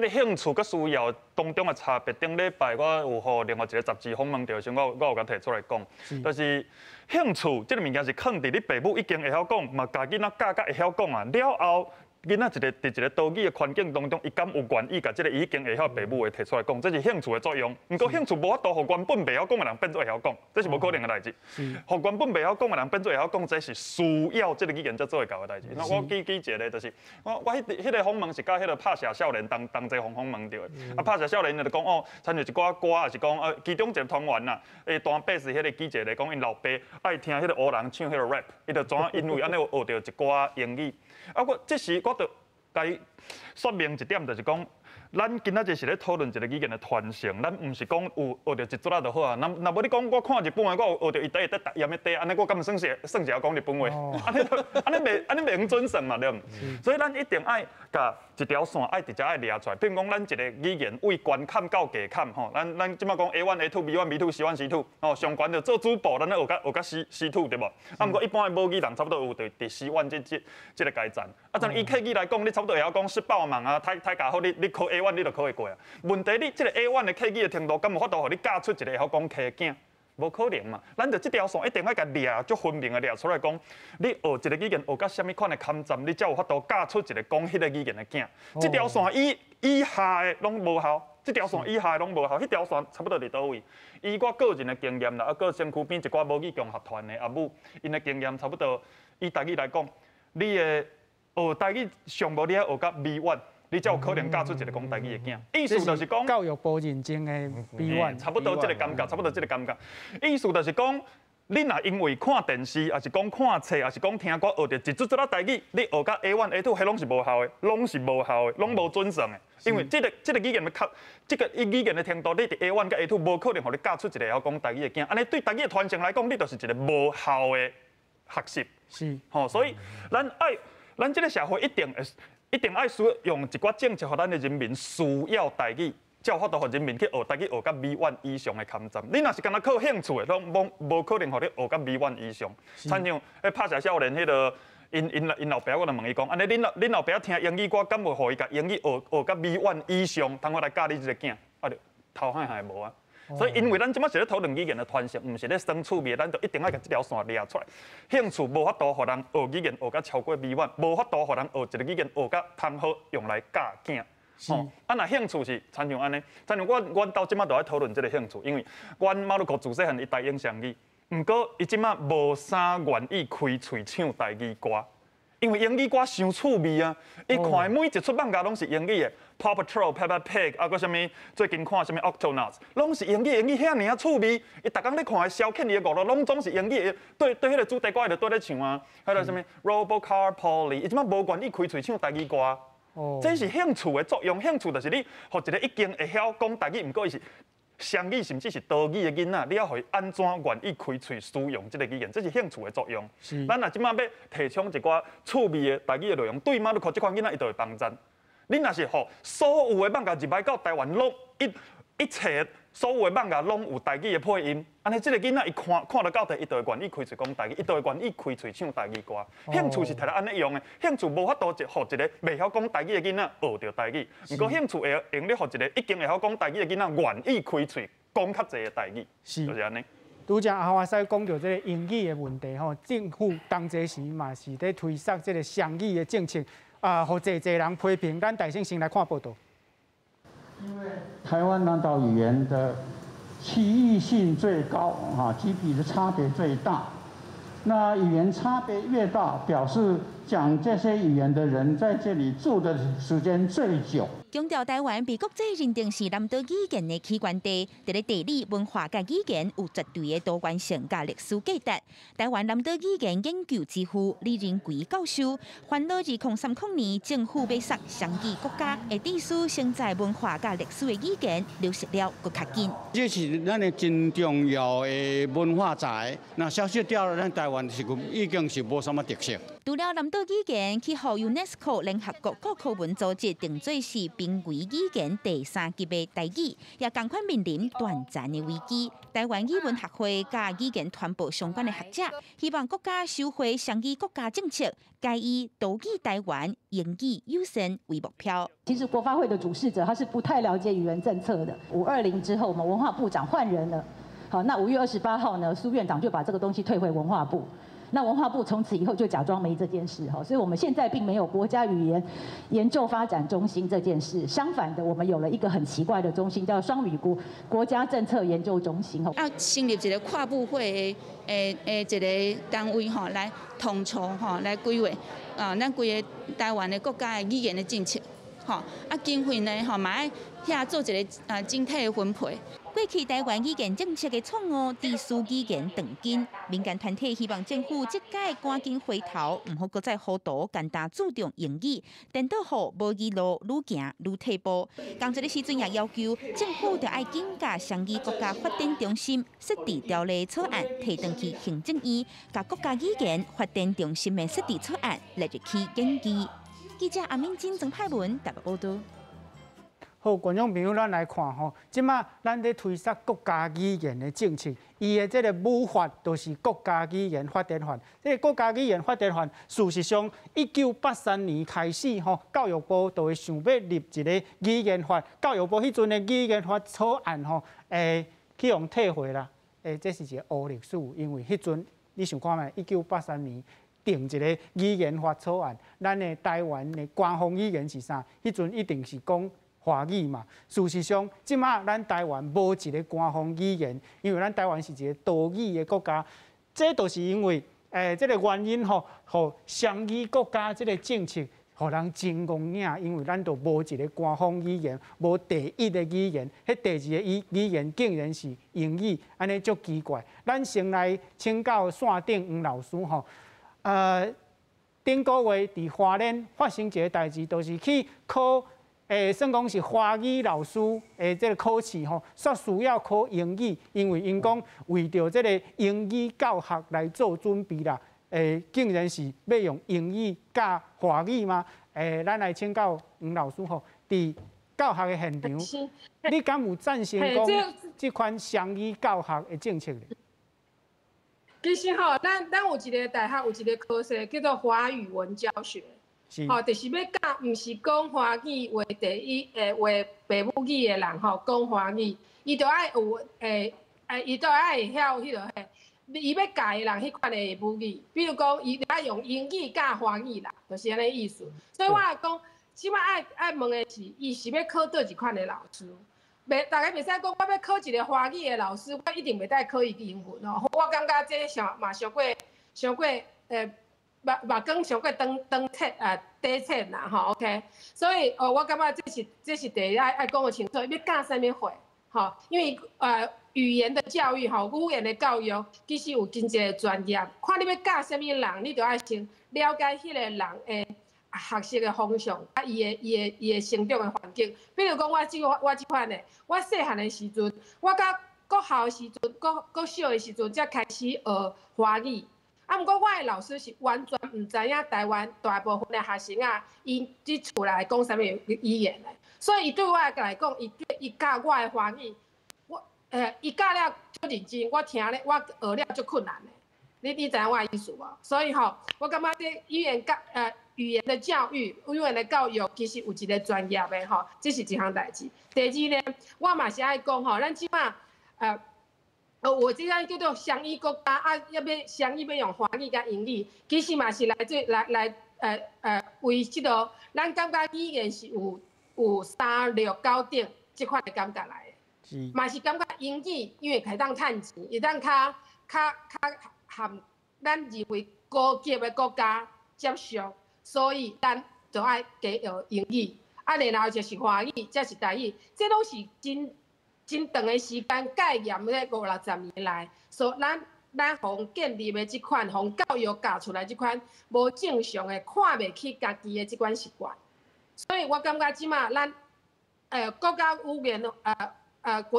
個興趣佮需要當中的差別，頂禮拜我有予另外一个雜誌訪問著時，我有共提出來講，就是興趣這个物件是囥佇你爸母已經會曉講，嘛共囡仔教甲會曉講啊，了後。囡仔一个佇一个多語的環境當中，伊敢有願意共這个已經會曉爸母的提出來講，這是興趣的作用。毋過興趣無法度予原本袂曉講的人變做會曉講，這是無可能的代誌。予原本袂曉講的人變做會曉講，這是需要這个語言才做會到的代誌。那我舉一个，就是我彼個訪問是佮彼个拍蛇少年同齊訪問著的。啊，拍蛇少年就講哦，親像一寡歌，也是講其中一个團員啦，彈貝斯彼个記者來講，𪜶老爸愛聽彼个黑人唱彼个 rap，伊就怎因為按呢學著一寡英語。啊，我這時我就共伊說明一點，就是講，咱今仔日是咧討論一个語言的傳承，咱毋是講有學著一撮仔就好啊。若若無你講，我看日本話，我有學著伊底底讀鹽的底，按呢我敢算是會曉講日本話？按呢袂用準算嘛，對毋？所以咱一定愛共一條線愛直接愛掠出來。比如講，咱一个語言對懸坎到低坎吼，咱這擺講 A1 A2 B1 B2 C1 C2 吼，上懸就做主播，咱咧學甲 C2 對無？啊，毋過一般的母語人差不多有佇 C1 這個階層。啊，但以客語來講，你差不多會曉講食飽茫啊，大家好，你考 A1 你就考會過啊。問題你這个 A1 的客語的程度，敢有法度予你教出一个會曉講客囝？無可能嘛！咱就這條線一定愛共掠足分明的掠出來講，你學一个語言學到啥物款的坎站，你才有法度教出一个講彼个語言的囝。這條線以下的攏無效，這條線以下的攏無效，彼條線差不多佇佗位？以我個人的經驗啦，啊，閣身軀邊一寡母語共學團的阿母，𪜶的經驗差不多。以台語來講，你的學台語上無你愛學到 B1，你才有可能教出一个講台語的囝。意思就是講，教育部認證的 B1，差不多這个感覺，差不多這个感覺。意思就是講，你若因為看電視，抑是講看冊，抑是講聽歌，學著一撮撮仔台語，你學到 A1 A2，彼攏是無效的，攏是無效的，攏無準算的。因為這個語言的較，這個語言的程度，你佇 A1 佮 A2 無可能予你教出一个會曉講台語的囝。按呢對台語的傳承來講，你就是一个無效的學習。吼，所以咱愛，咱這个社會一定會。一定愛使用一寡政策，予咱的人民需要台語，才有法度予人民去學台語，學到 B1 以上的坎站。你若是干焦靠興趣的，攏無可能予你學到 B1 以上。親像彼拍蛇少年彼个，𪜶老爸，我就問伊講，按呢恁老爸聽英語歌，敢有予伊共英語學學到 B1 以上，通好來教你這个囝？啊，就頭漢還無啊。所以，因為咱這擺是咧討論語言的傳承，毋是咧耍趣味，咱就一定愛共這條線掠出來。興趣無法度予人學語言學甲超過 B1，無法度予人學一个語言學甲通好用來教囝。吼，啊，若興趣是親像按呢，親像阮兜這擺都愛討論這个興趣，因為阮馬魯克自細漢伊台英雙語，毋過伊這擺無啥願意開喙唱台語歌，因為英語歌傷趣味啊！伊看的每一齣漫畫攏是英語的，Paw Patrol、Peppa Pig，啊，閣啥物最近看啥物 Octonauts，攏是英語，英語遐爾仔趣味。伊逐工咧看的消遣伊的娛樂，攏總是英語的。對對，彼个主題歌伊就綴咧唱啊，彼个啥物 Robocar Polly，伊這擺無願意開喙唱台語歌。這是興趣的作用，興趣就是你予一个已經會曉講台語，毋過伊是雙語甚至是多語的囡仔，你要予伊按怎願意開喙使用這个語言，這是興趣的作用。咱若這馬欲提倡一寡趣味的台語的內容，對馬你看這款囡仔伊就會幫贊。你若是予所有的網頁入來到台灣，攏一切所有的網頁攏有台語的配音，按呢這个囡仔伊看看著到底，伊就會願意開喙講台語，伊就會願意開喙唱台語歌。興趣是摕來按呢用的，興趣無法度予一个袂曉講台語的囡仔學著台語，毋過興趣會用咧予一个已經會曉講台語的囡仔願意開喙講較濟的台語，就是按呢。拄才阿華師講著這个英語的問題吼，政府當這時嘛是咧推捒這个雙語的政策，啊，予濟濟人批評。咱大先先來看報道。因為台灣南島語言的區域性最高，哈，級別的差別最大。那語言差別越大，表示講這些語言的人在這裡住的時間最久。強調台灣被國際認定是南島語言的起源地，佇咧地理、文化佮語言有絕對的多元性佮歷史價值。台灣南島語言研究之父李仁奎教授，煩惱2030年政府欲捒雙語國家，會致使承載文化佮歷史的語言流失了閣較緊。這是咱的真重要的文化財，若消失掉了，咱台灣是已經是無啥物特色。除了南島語言去予 UNESCO 聯合國教科文組織定做是瀕危語言第三級的台語，也仝款面臨斷層的危機。台灣語文學會佮語言傳播相關的學者，希望國家收回雙語國家政策，改以多語台灣、英語優先為目標。其實國發會的主事者他是不太了解語言政策的。520之後，我們文化部長換人了。好，那5月28號呢，蘇院長就把這個東西退回文化部。那文化部從此以後就假裝沒這件事哈，所以我們現在並沒有國家語言研究發展中心這件事。相反的，我們有了一個很奇怪的中心，叫雙語國家政策研究中心。啊，成立一個跨部會的一個單位吼，來統籌吼，來規劃啊，咱規个台灣的國家的語言的政策，吼啊，經費呢吼嘛愛遐做一個啊整體的分配。過去台灣語言政策的錯誤，致使語言斷根。民間團體希望政府這擺趕緊回頭，毋好閣再糊塗，簡單注重英語，顛倒予無語路愈行愈退步。仝一个時陣也要求政府著愛緊共雙語國家發展中心設置條例草案提轉去行政院，共國家語言發展中心的設置草案列入去研議。記者阿敏珍、曾派文台北報導。好，觀眾朋友，咱來看吼，這馬咱咧推捒國家語言的政策，伊的這个母法就是國家語言發展法。這个國家語言發展法，事實上，1983年開始吼，教育部就會想欲立一个語言法。教育部彼陣的語言法草案吼，去予退回啦。這是一个烏歷史，因為彼陣你想看覓？1983年定一个語言法草案，咱的台灣的官方語言是啥？彼陣一定是講華語嘛。事實上，這馬咱台灣無一个官方語言，因為咱台灣是一个多語的國家。這都是因為這个原因吼，予雙語國家這个政策，予人真戇影，因為咱都無一个官方語言，無第一个語言，彼第二个語言竟然是英語，按呢足奇怪。咱先來請教線頂黃老師吼，頂個月佇花蓮發生一个代誌，就是去考。算講是華語老師的這个考試吼，煞需要考英語，因為𪜶講為著這个英語教學來做準備啦。竟然是欲用英語教華語嗎？咱來請教黃老師吼，佇教學的現場，你敢有贊成講這款雙語教學的政策？其實吼，咱有一个大學有一个科系叫做華語文教學。吼，就是欲教，毋是講華語為第一，為爸母語的人吼，講華語，伊著愛有，伊著愛會曉彼落嘿，伊欲教的人彼款的母語，比如講，伊愛用英語教華語啦，就是按呢意思。所以我來講，這馬愛問的是，伊是欲考佗一款的老師？袂，大家袂使講，我欲考一个華語的老師，我一定袂當考伊英文哦。我感覺這上嘛傷過傷過，目目光傷過長長淺啊，短淺啦吼，OK。所以哦，我感覺這是第一愛講予清楚，欲教啥物貨吼？因為語言的教育吼，語言的教育其實有真濟專業，看你欲教啥物人，你著愛先了解彼个人的學習的方向，啊，伊的成長的環境。比如講，我這款的，我細漢的時陣，我甲國校的時陣，國小的時陣，才開始學華語。啊，毋過我的老師是完全毋知影台灣大部分的學生啊，𪜶佇厝內講啥物語言的，所以伊對我來講，伊教我的華語，伊教了足認真，我聽咧，我學了足困難的。你知影我的意思無？所以吼，我感覺這語言的教育、語言的教育，其實有一個專業的吼，這是一項代誌。第二呢，我嘛是愛講吼，咱這馬我這個叫做雙語國家啊，欲雙語欲用華語佮英語，其實嘛是來這來來為這個，咱感覺語言是有三六九等這款的感覺來的。嘛是感覺英語因為會當趁錢，會當較含咱認為高級的國家接受，所以咱就愛加學英語，啊，然後就是華語，才是台語，這攏是真真長的時間戒嚴咧五六十年來，所以咱予建立的這款，予教育教出來這款無正常的看袂起家己的這款習慣，所以我感覺這馬咱國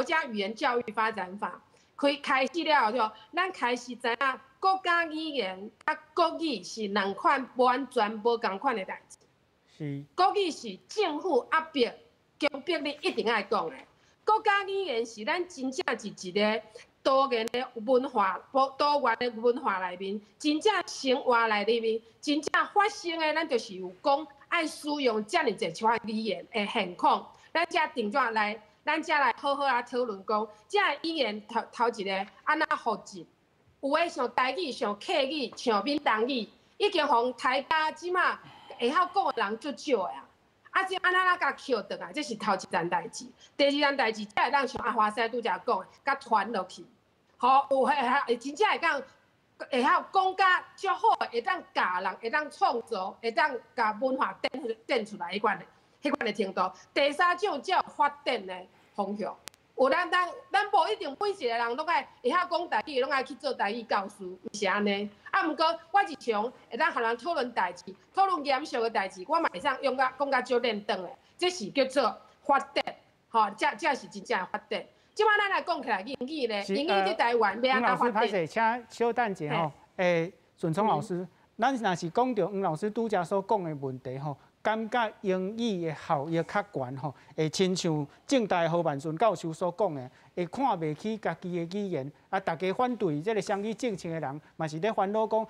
家語言教育發展法開始了後，就咱開始知影國家語言佮國語是兩款完全無仝款的代誌。國語是政府壓迫、強迫你一定愛講的。國家語言是咱真正是一個多元的文化、多元的文化內面，真正生活內面，真正發生的，咱就是有講愛使用遮爾濟款語言的現況，咱才定轉來，咱才來好好啊討論講，這個語言頭頭一個按怎複制？有的像台語、像客語、像閩南語，已經予台家這馬會曉講的人足少的啊！啊，這按怎來共抾轉來？這是頭一件代誌。第二件代誌，才會當像阿華師拄才講的，共傳落去。吼，有會真正會當會曉講甲足好，會當教人，會當創造，會當共文化展出來彼款的，彼款的程度。第三種才有發展的方向。有咱無一定每一個人攏愛會曉講台語，攏愛去做台語教師，毋是按呢。啊，毋過我日常會當予人討論代誌，討論嚴肅的代誌，我嘛會當用甲講甲足練轉的，這是叫做發展，吼，這是真正的發展。這擺咱來講起來英語咧，英語佇台灣欲按怎發展？黃老師，歹勢，請稍等一下吼。順聰老師，咱若是講著黃老師拄才所講的問題吼，感覺英語的效益較懸吼，會親像政大何萬順教授所講的，會看袂起家己的語言，啊，大家反對這个雙語政策的人，嘛是咧煩惱講，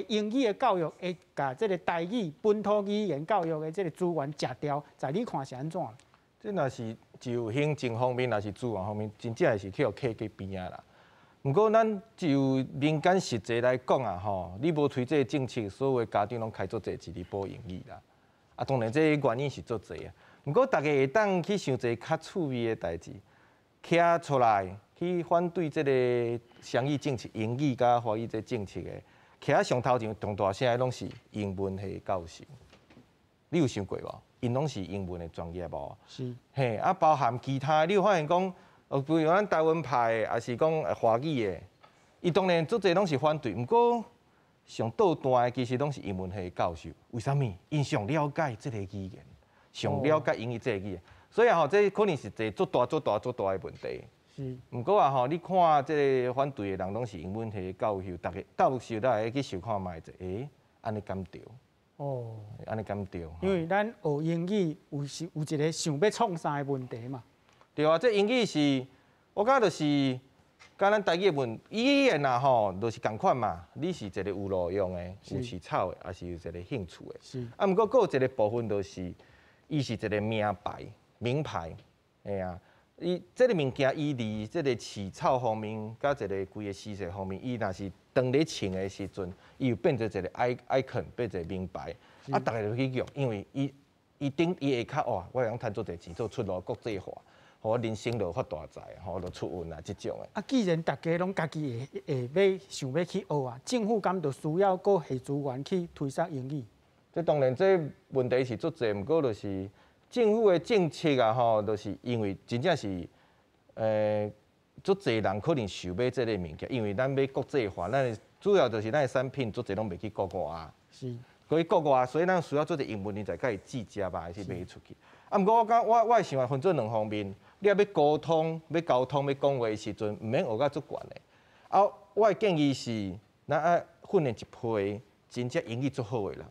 英語的教育會共這个台語本土語言教育的這个資源食掉，在你看是按怎？這若是就行政方面，抑是資源方面，真正是去予揢去邊仔啦。毋過，咱就民間實際來講啊，吼，你無推這个政策，所有的家長攏開足濟錢去補英語啦。啊，當然這個原因是足濟啊。毋過，大家會當去想一个較趣味的代誌，徛出來去反對這个雙語政策、英語佮華語這政策的，徛佇上頭前上大聲的攏是英文系教授。你有想過無？𪜶攏是英文的專業無？是。嘿，啊，包含其他，你有發現講，比如咱台灣派的，抑是講華語的，伊當然足濟攏是反對，毋過上倒彈的其實攏是英文系的教授。為啥物？𪜶上了解這個語言，上了解英語這個語言，所以吼，這可能是一個足大、足大、足大的問題。毋過啊吼，你看這个反對的人攏是英文系的教授，逐个教授都會去想看覓者，欸，按呢敢對？哦，按呢敢對？因為咱學英語有是有一個想欲創啥的問題嘛。對啊，這英語是，我感覺就是佮咱台語的問語言啊吼，就是仝款嘛。你是一個有路用的、有市場的，抑是有一個興趣的。啊，毋過閣有一個部分就是，伊是一個名牌、名牌，嘿啊。伊這个物件，伊佇這个市場方面，佮一个規个時勢方面，伊若是當咧穿的時陣，伊又變做一個 icon，變做名牌，啊，逐个就去用，因為伊頂伊會較哇，我會當趁足濟錢，做出路國際化，予我人生就發大財，吼就出運啊，這種的。啊，既然逐家攏家己會會欲想欲去學啊，政府敢就需要閣下資源去推捒英語？這當然，這問題是足濟，毋過就是政府的政策啊，吼，就是因為真正是，足濟人可能想買這个物件，因為咱欲國際化，咱的主要就是咱的產品足濟攏袂去國外啊。佮去國外，所以咱需要做一个英文人才共伊接接吧，還是賣出去。啊，毋過我感我的想法分做兩方面，你若欲溝通、欲溝通、欲講話的時陣，毋免學甲足懸的。啊，我的建議是，咱愛訓練一批真正英語足好的人，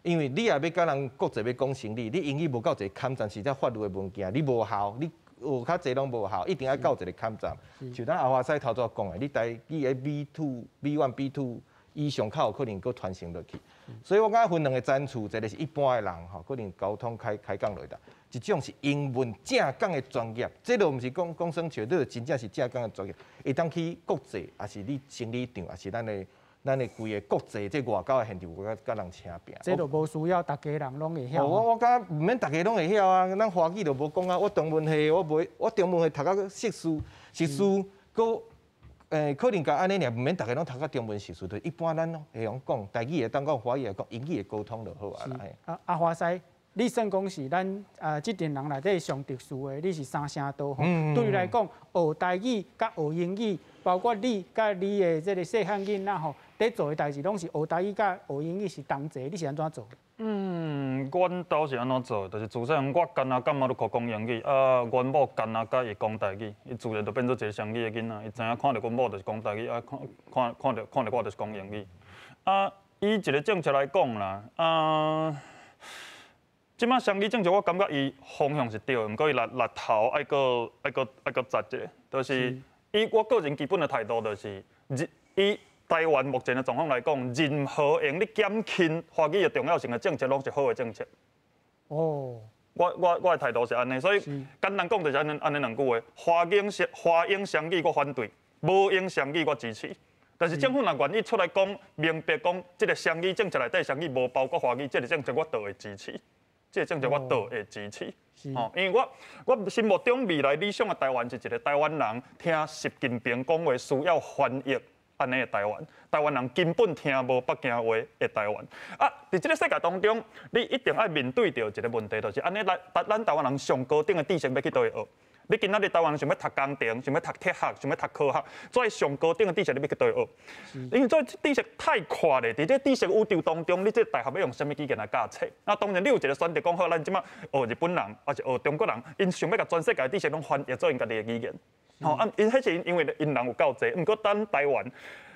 因為你若欲佮人國際欲講生理，你英語無夠一個坎站，是這法律的文件，你無效，你學較濟攏無效，一定愛到一個坎站。像咱阿華師頭拄仔講的，你台語的 B2、B1、B2 以上較有可能閣傳承落去。所以我感覺分兩個層次，一個是一般的人吼，可能溝通開開講落去，一種是英文正港的專業，這個毋是講講耍笑，這個真正是正港的專業，會當去國際，抑是你生理場，抑是咱的規个國際這外交的現場，佮佮人請拼。這就無需要逐家人攏會曉。我感覺毋免逐家攏會曉啊，咱華語就無講啊。我中文系我袂，我中文系讀到碩士，碩士閣可能共按呢爾，毋免逐家攏讀到中文碩士，就一般咱會曉講，台語會當講，華語會講，英語會溝通就好啊啦。啊，阿華師，你算講是咱啊這陣人內底上特殊的，你是三聲道吼。對你來講，學台語佮學英語，包括你佮你的這个細漢囡仔吼，佇做的代誌攏是學台語佮學英語是同齊，你是按怎做？嗯，阮兜是按怎做？就是自細漢我干焦佮馬魯克講英語，啊，阮某干焦佮伊講台語，伊自然就變做一个雙語的囡仔。伊知影看著阮某就是講台語，啊，看看看著看著我就是講英語。啊，以一个政策來講啦，啊，這擺雙語政策我感覺伊方向是對的，毋過伊力力頭愛閣愛閣愛閣紮一下，就是以我個人基本的態度就是，以台灣目前的狀況來講，任何用咧減輕華語的重要性的政策，攏是好的政策。哦，我的態度是按呢，所以簡單講就是按呢按呢兩句話：華英雙華英雙語我反對，無英雙語我支持。但是政府若願意出來講明白講，這个雙語政策內底雙語無包括華語，這个政策我都會支持。這个政策我都會支持。哦，因為我心目中未來理想的台灣是一个台灣人聽習近平講話需要翻譯。按呢的台灣，台灣人根本聽無北京話的台灣。啊，佇這个世界當中，你一定愛面對著一个問題，就是按呢來，咱台灣人上高等的知識欲去佗位學？你今仔日台灣人想欲讀工程，想欲讀哲學，想欲讀科學，這上高等的知識你欲去佗位學？因為這知識太闊咧，佇這知識宇宙當中，你這大學欲用啥物語言來教冊？那當然，你有一个選擇，講好，咱這擺學日本人，抑是學中國人，𪜶想欲共全世界的知識攏翻譯做𪜶家己的語言。吼啊！𪜶彼是因為𪜶人有夠濟，毋過咱台灣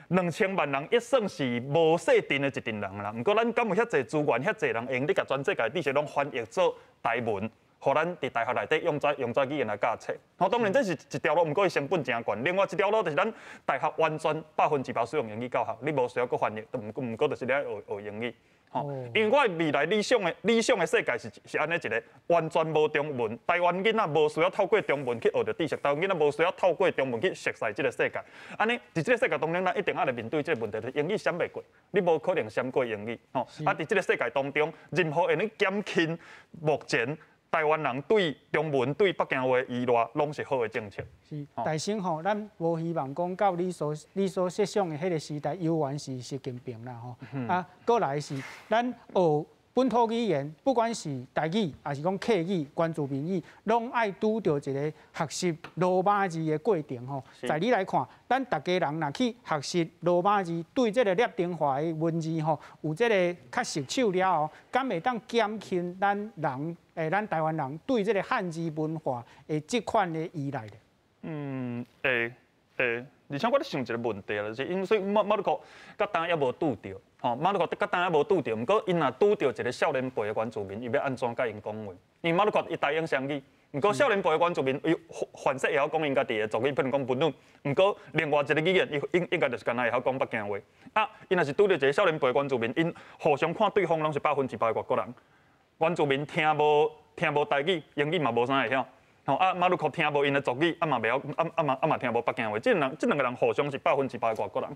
2000萬人，也算是無細陣的一陣人啦。毋過咱敢有遐濟資源，遐濟人會用得共全世界知識攏翻譯做台文，予咱佇大學內底用這用這語言來教冊。吼，當然這是一條路，毋過伊成本誠懸。另外一條路就是咱大學完全100%使用英語教學，你無需要閣翻譯，毋過就是你愛學學英語。吼，因為我未來理想的世界是是按呢一个完全無中文，台灣囡仔無需要透過中文去學著知識，台灣囡仔無需要透過中文去熟悉這个世界。按呢，佇這个世界當中，咱一定愛來面對這个問題，就是英語閃袂過，你無可能閃過英語。吼，啊，佇這个世界當中，任何會用減輕目前台灣人對中文、對北京話的依賴，攏是好的政策。是，大生吼，咱無希望講到你所設想的彼个時代，猶原是習近平啦吼。啊，過來是咱學本土語言，不管是台語，抑是講客語、原住民語，攏愛拄著一个學習羅馬字的過程吼。在你來看，咱逐家人若去學習羅馬字，對這个拉丁化的文字吼，有這个較熟手了後，敢會當減輕咱人咱台灣人對這个漢字文化的這款的依賴咧？嗯，會會，而且我咧想一个問題，就是因為所以馬馬魯克佮當猶無拄著，吼，馬魯克佮當猶無拄著，毋過𪜶若拄著一个少年輩的原住民，伊欲按怎佮𪜶講話？因為馬魯克伊台英雙語，毋過少年輩的原住民，伊凡勢會曉講𪜶家己的族語，比如講布努，毋過另外一个語言，伊應應該就是干焦會曉講北京話。啊，𪜶若是拄著一个少年輩的原住民，𪜶互相看對方攏是100%的外國人。原住民聽無台語，英語嘛無啥會曉。吼啊，馬魯克聽無𪜶的族語，啊嘛袂曉，啊啊嘛啊嘛聽無北京話。這兩个人互相是100%的外國人。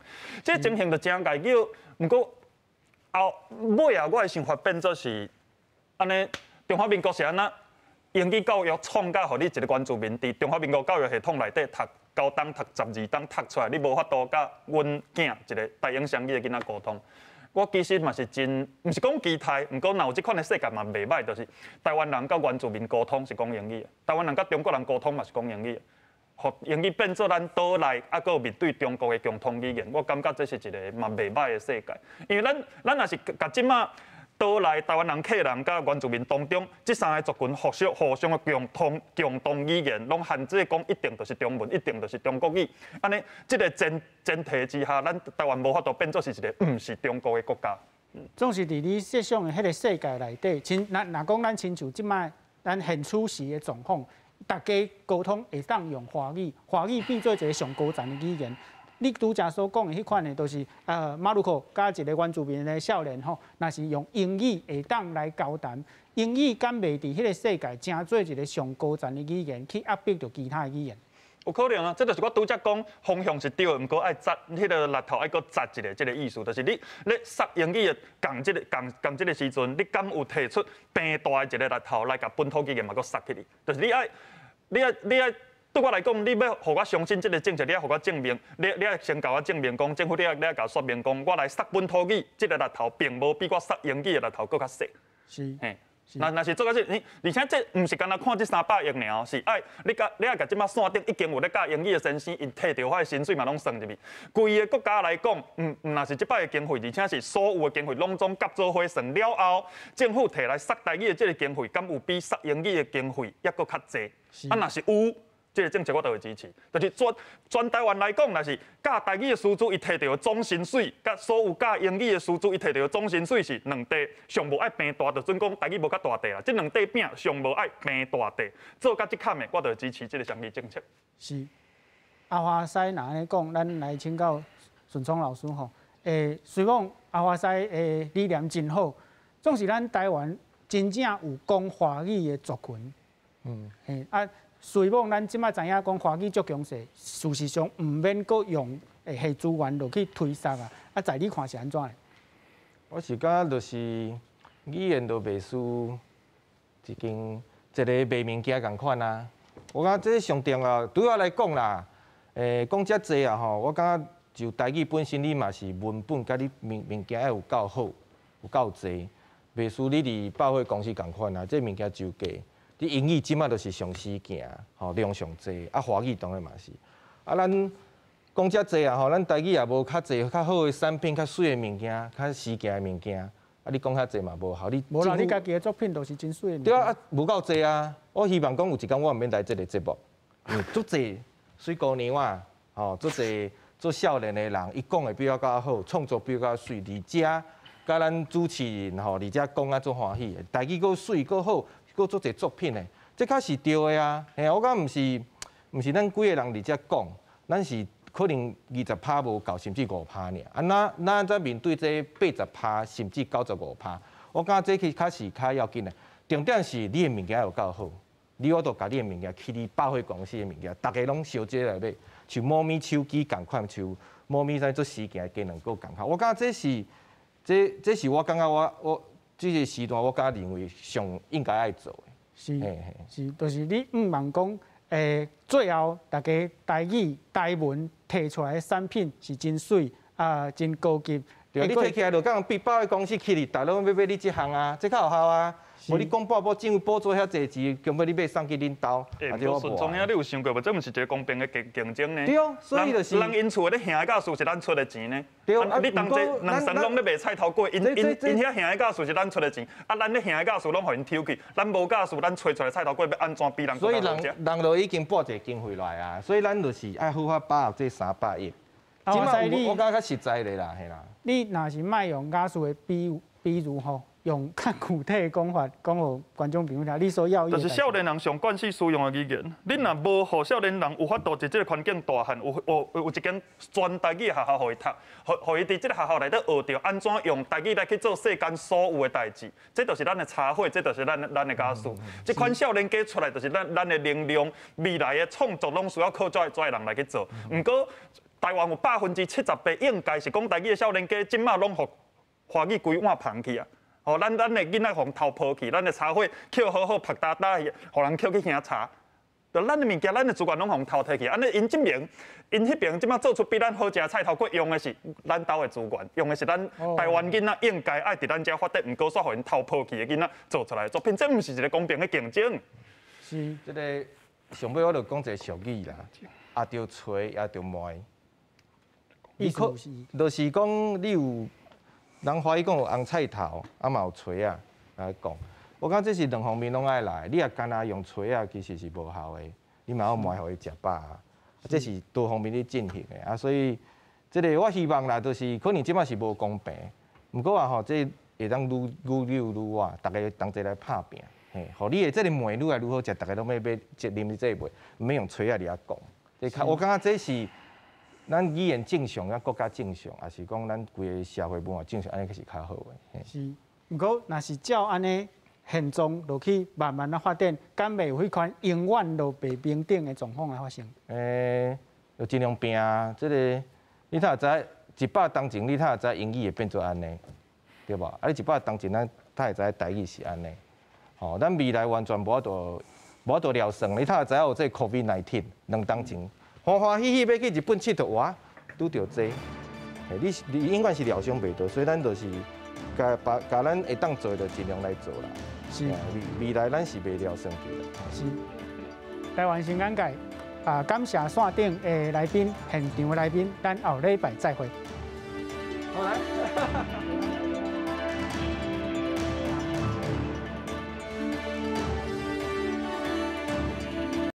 這情形就誠𠢕叫，毋過後尾啊，我的想法變做是按呢，中華民國是按怎？英語教育創甲予你一个原住民佇中華民國教育系統內底讀高中讀12冬讀出來，你無法度佮阮囝一个台英雙語的囡仔溝通。我其實嘛是真，毋是講期待，毋過若有這款的世界嘛袂䆀，就是台灣人佮原住民溝通是講英語的，台灣人佮中國人溝通嘛是講英語的，予英語變做咱島內猶閣有面對中國的共通語言，我感覺這是一个嘛袂䆀的世界。因為咱咱若是共這馬岛内台湾人、客人佮原住民当中，这三个族群互相的共通共同语言，拢限制讲一定就是中文，一定就是中国语。按呢，这个前提之下，咱台湾无法度变做是一个毋是中国的国家。总是伫你设想的彼个世界内底，亲，若若讲咱亲像这摆咱现处时的状况，大家沟通会当用华语，华语变做一个上高层的语言。你拄才所讲的彼款的，就是马鲁克佮一个原住民的少年吼，若是用英语会当来交谈，英语敢袂伫彼个世界成做一个上高层的语言，去压迫著其他的语言？有可能啊，这就是我拄才讲方向是对的，毋过爱扎彼个力头爱阁扎一个，这个意思，就是你杀英语的仝这个仝仝这个时阵，你敢有提出平大的一个力头来共本土语言嘛阁杀起去？就是你爱。对我来讲，你欲予我相信这个政策，你爱予我证明，你爱先共我证明讲，政府你爱共说明讲，我来杀本土语，这个力头并无比我杀英语的力头阁较细。嘿，若是做到这，你而且这毋是干焦看这300亿尔，是爱你共你爱共这马线顶已经有咧教英语的先生，𪜶提著我的薪水嘛拢算入去。规个国家来讲，毋若是这摆的经费，而且是所有的经费拢总合做伙算了后，政府提来杀台语的这个经费，敢有比杀英语的经费犹阁较济？啊，若是有，这个政策我都会支持。就是全全台湾来讲，若是教台语的师资，伊提著的总薪水，佮所有教英语的师资，伊提著的总薪水是两块，上无爱平大，就准讲台语无较大块啦。这两块饼上无爱平大块，做甲这坎的，我就会支持这个双语政策。是。阿华师若按呢讲，咱来请教顺聪老师吼。虽讲阿华师的理念真好，总是咱台湾真正有讲华语的族群。嘿啊。虽讲咱这摆知影讲华语足强势，事实上毋免阁用下资源落去推捒啊。啊，在你看是按怎的？我是感觉就是语言就袂输一间一个卖物件仝款啊。我感觉这上重要，对我来讲啦，讲遮济啊吼，我感觉就台语本身你嘛是文本，佮你物物件爱有够好，有够济，袂输你伫百货公司仝款啊，这物件就价。你英语这马就是上时行，吼量上济，啊华语当然嘛是。啊，咱讲遮济啊吼，咱台语也无较济较好的产品、较媠的物件、较时行的物件。啊，你讲较济嘛无效，你无啦，你家己的作品都是真媠的。对啊，啊无够济啊！我希望讲有一工我毋免来这个节目，足济媠姑娘啊，吼，足济做少年的人，伊讲的比我较好，创作比我较媠，而且佮咱主持人吼，而且讲啊足欢喜的，台语阁媠阁好。阁足济作品的，这较是对的啊！嘿，我感觉毋是咱几个人伫遮讲，咱是可能20趴无够，甚至5趴尔。啊，咱咱在面对这80趴，甚至95趴，我感觉这去较是较要紧的。重点是你的物件有够好，你有法度共你的物件去你百货公司的物件，逐家拢相借来买，像小米手机仝款，像小米在做时行的鸡卵糕仝款。我感觉这是我感觉我这个时段，我感觉认为上应该爱做的。是是，就是你毋望讲，最后大家台语台文提出来的产品是真媠啊，真高级。对，你提起来就讲比百货公司去哩，逐家拢欲买你这项啊，这较有效啊。无你讲报报政府补助遐济钱，强欲你买送去恁兜。欸，顺聪兄，你有想过无？这毋是一个公平的竞争呢？对啊，所以就是人𪜶厝咧兄的教师是咱出的钱呢。对啊，你当这两层拢咧卖菜头粿，𪜶𪜶𪜶遐兄的教师是咱出的钱，啊，咱咧兄的教师拢予𪜶抽去，咱无教师，咱揣出来菜头粿欲按怎比人？所以人人就已经拨一个经费来啊，所以咱就是爱好好把握这300亿。这马我感觉较实在的啦，嘿啦。你若是莫用教师的比喻吼，用较具体的讲法讲予观众朋友听，你所要就是少年人上惯势使用的语言，你若无予少年人有法度伫这个环境大汉，有一间全台语学校予伊读，予伊伫这个学校内底学著按怎用台语来去做世间所有的代志，这就是咱的茶会，这就是咱的家事。这款少年家出来，就是咱的能量，未来的创作拢需要靠遮的人来去做。毋过台湾有78%应该是讲台语的少年家，这马拢予华语规碗捧去啊！吼，咱的囡仔予偷抱去，咱的茶会捡好好曝焦焦，予人捡去兴茶。就咱的物件，咱的资源拢予偷提去。按呢，𪜶这边，𪜶彼边这马做出比咱好食的菜头粿，用的是咱兜的资源，用的是咱台湾囡仔应该爱伫咱遮发展，毋过煞予𪜶偷抱去的囡仔做出来的作品，这毋是一个公平的竞争。是。这个上尾我就讲一个俗语啦，也著揣，也著卖。意思是，就是讲你有。人华语讲有红菜头，啊嘛有锤仔来讲。我感觉这是两方面攏爱来。你若干焦用锤仔，其实是无效的，你嘛要糜予伊食饱啊。这是多方面咧进行的啊，所以這个我希望啦，就是可能這擺是無公平，毋過啊吼，這會當愈愈扭愈倚，逐家同齊來拍拚，嘿，予你的這个糜愈來愈好食，逐家攏欲買這啉這個糜，毋免用锤仔佇遐講。我感覺這是咱語言正常，咱國家正常，抑是講咱規个社會文化正常，按呢是較好的。是，毋過若是照按呢現狀落去慢慢仔發展，敢袂有彼款永遠都袂平等的狀況來發生？就盡量拼啊！這个你哪會知100冬前，你哪會知英語會變做按呢？對無？啊，你100冬前，咱哪會知台語是按呢？吼，咱未來完全無法度無法度料算，你哪會知有這個 COVID-19 2冬前，歡歡喜喜欲去日本𨑨迌，哇，拄著這個，你你永遠是料想袂到，所以咱就是共把共咱會當做的就盡量來做啦。未未來咱是袂料算到的。是。台灣新眼界啊，感謝線頂的來賓，現場的來賓，咱後禮拜再會。好來。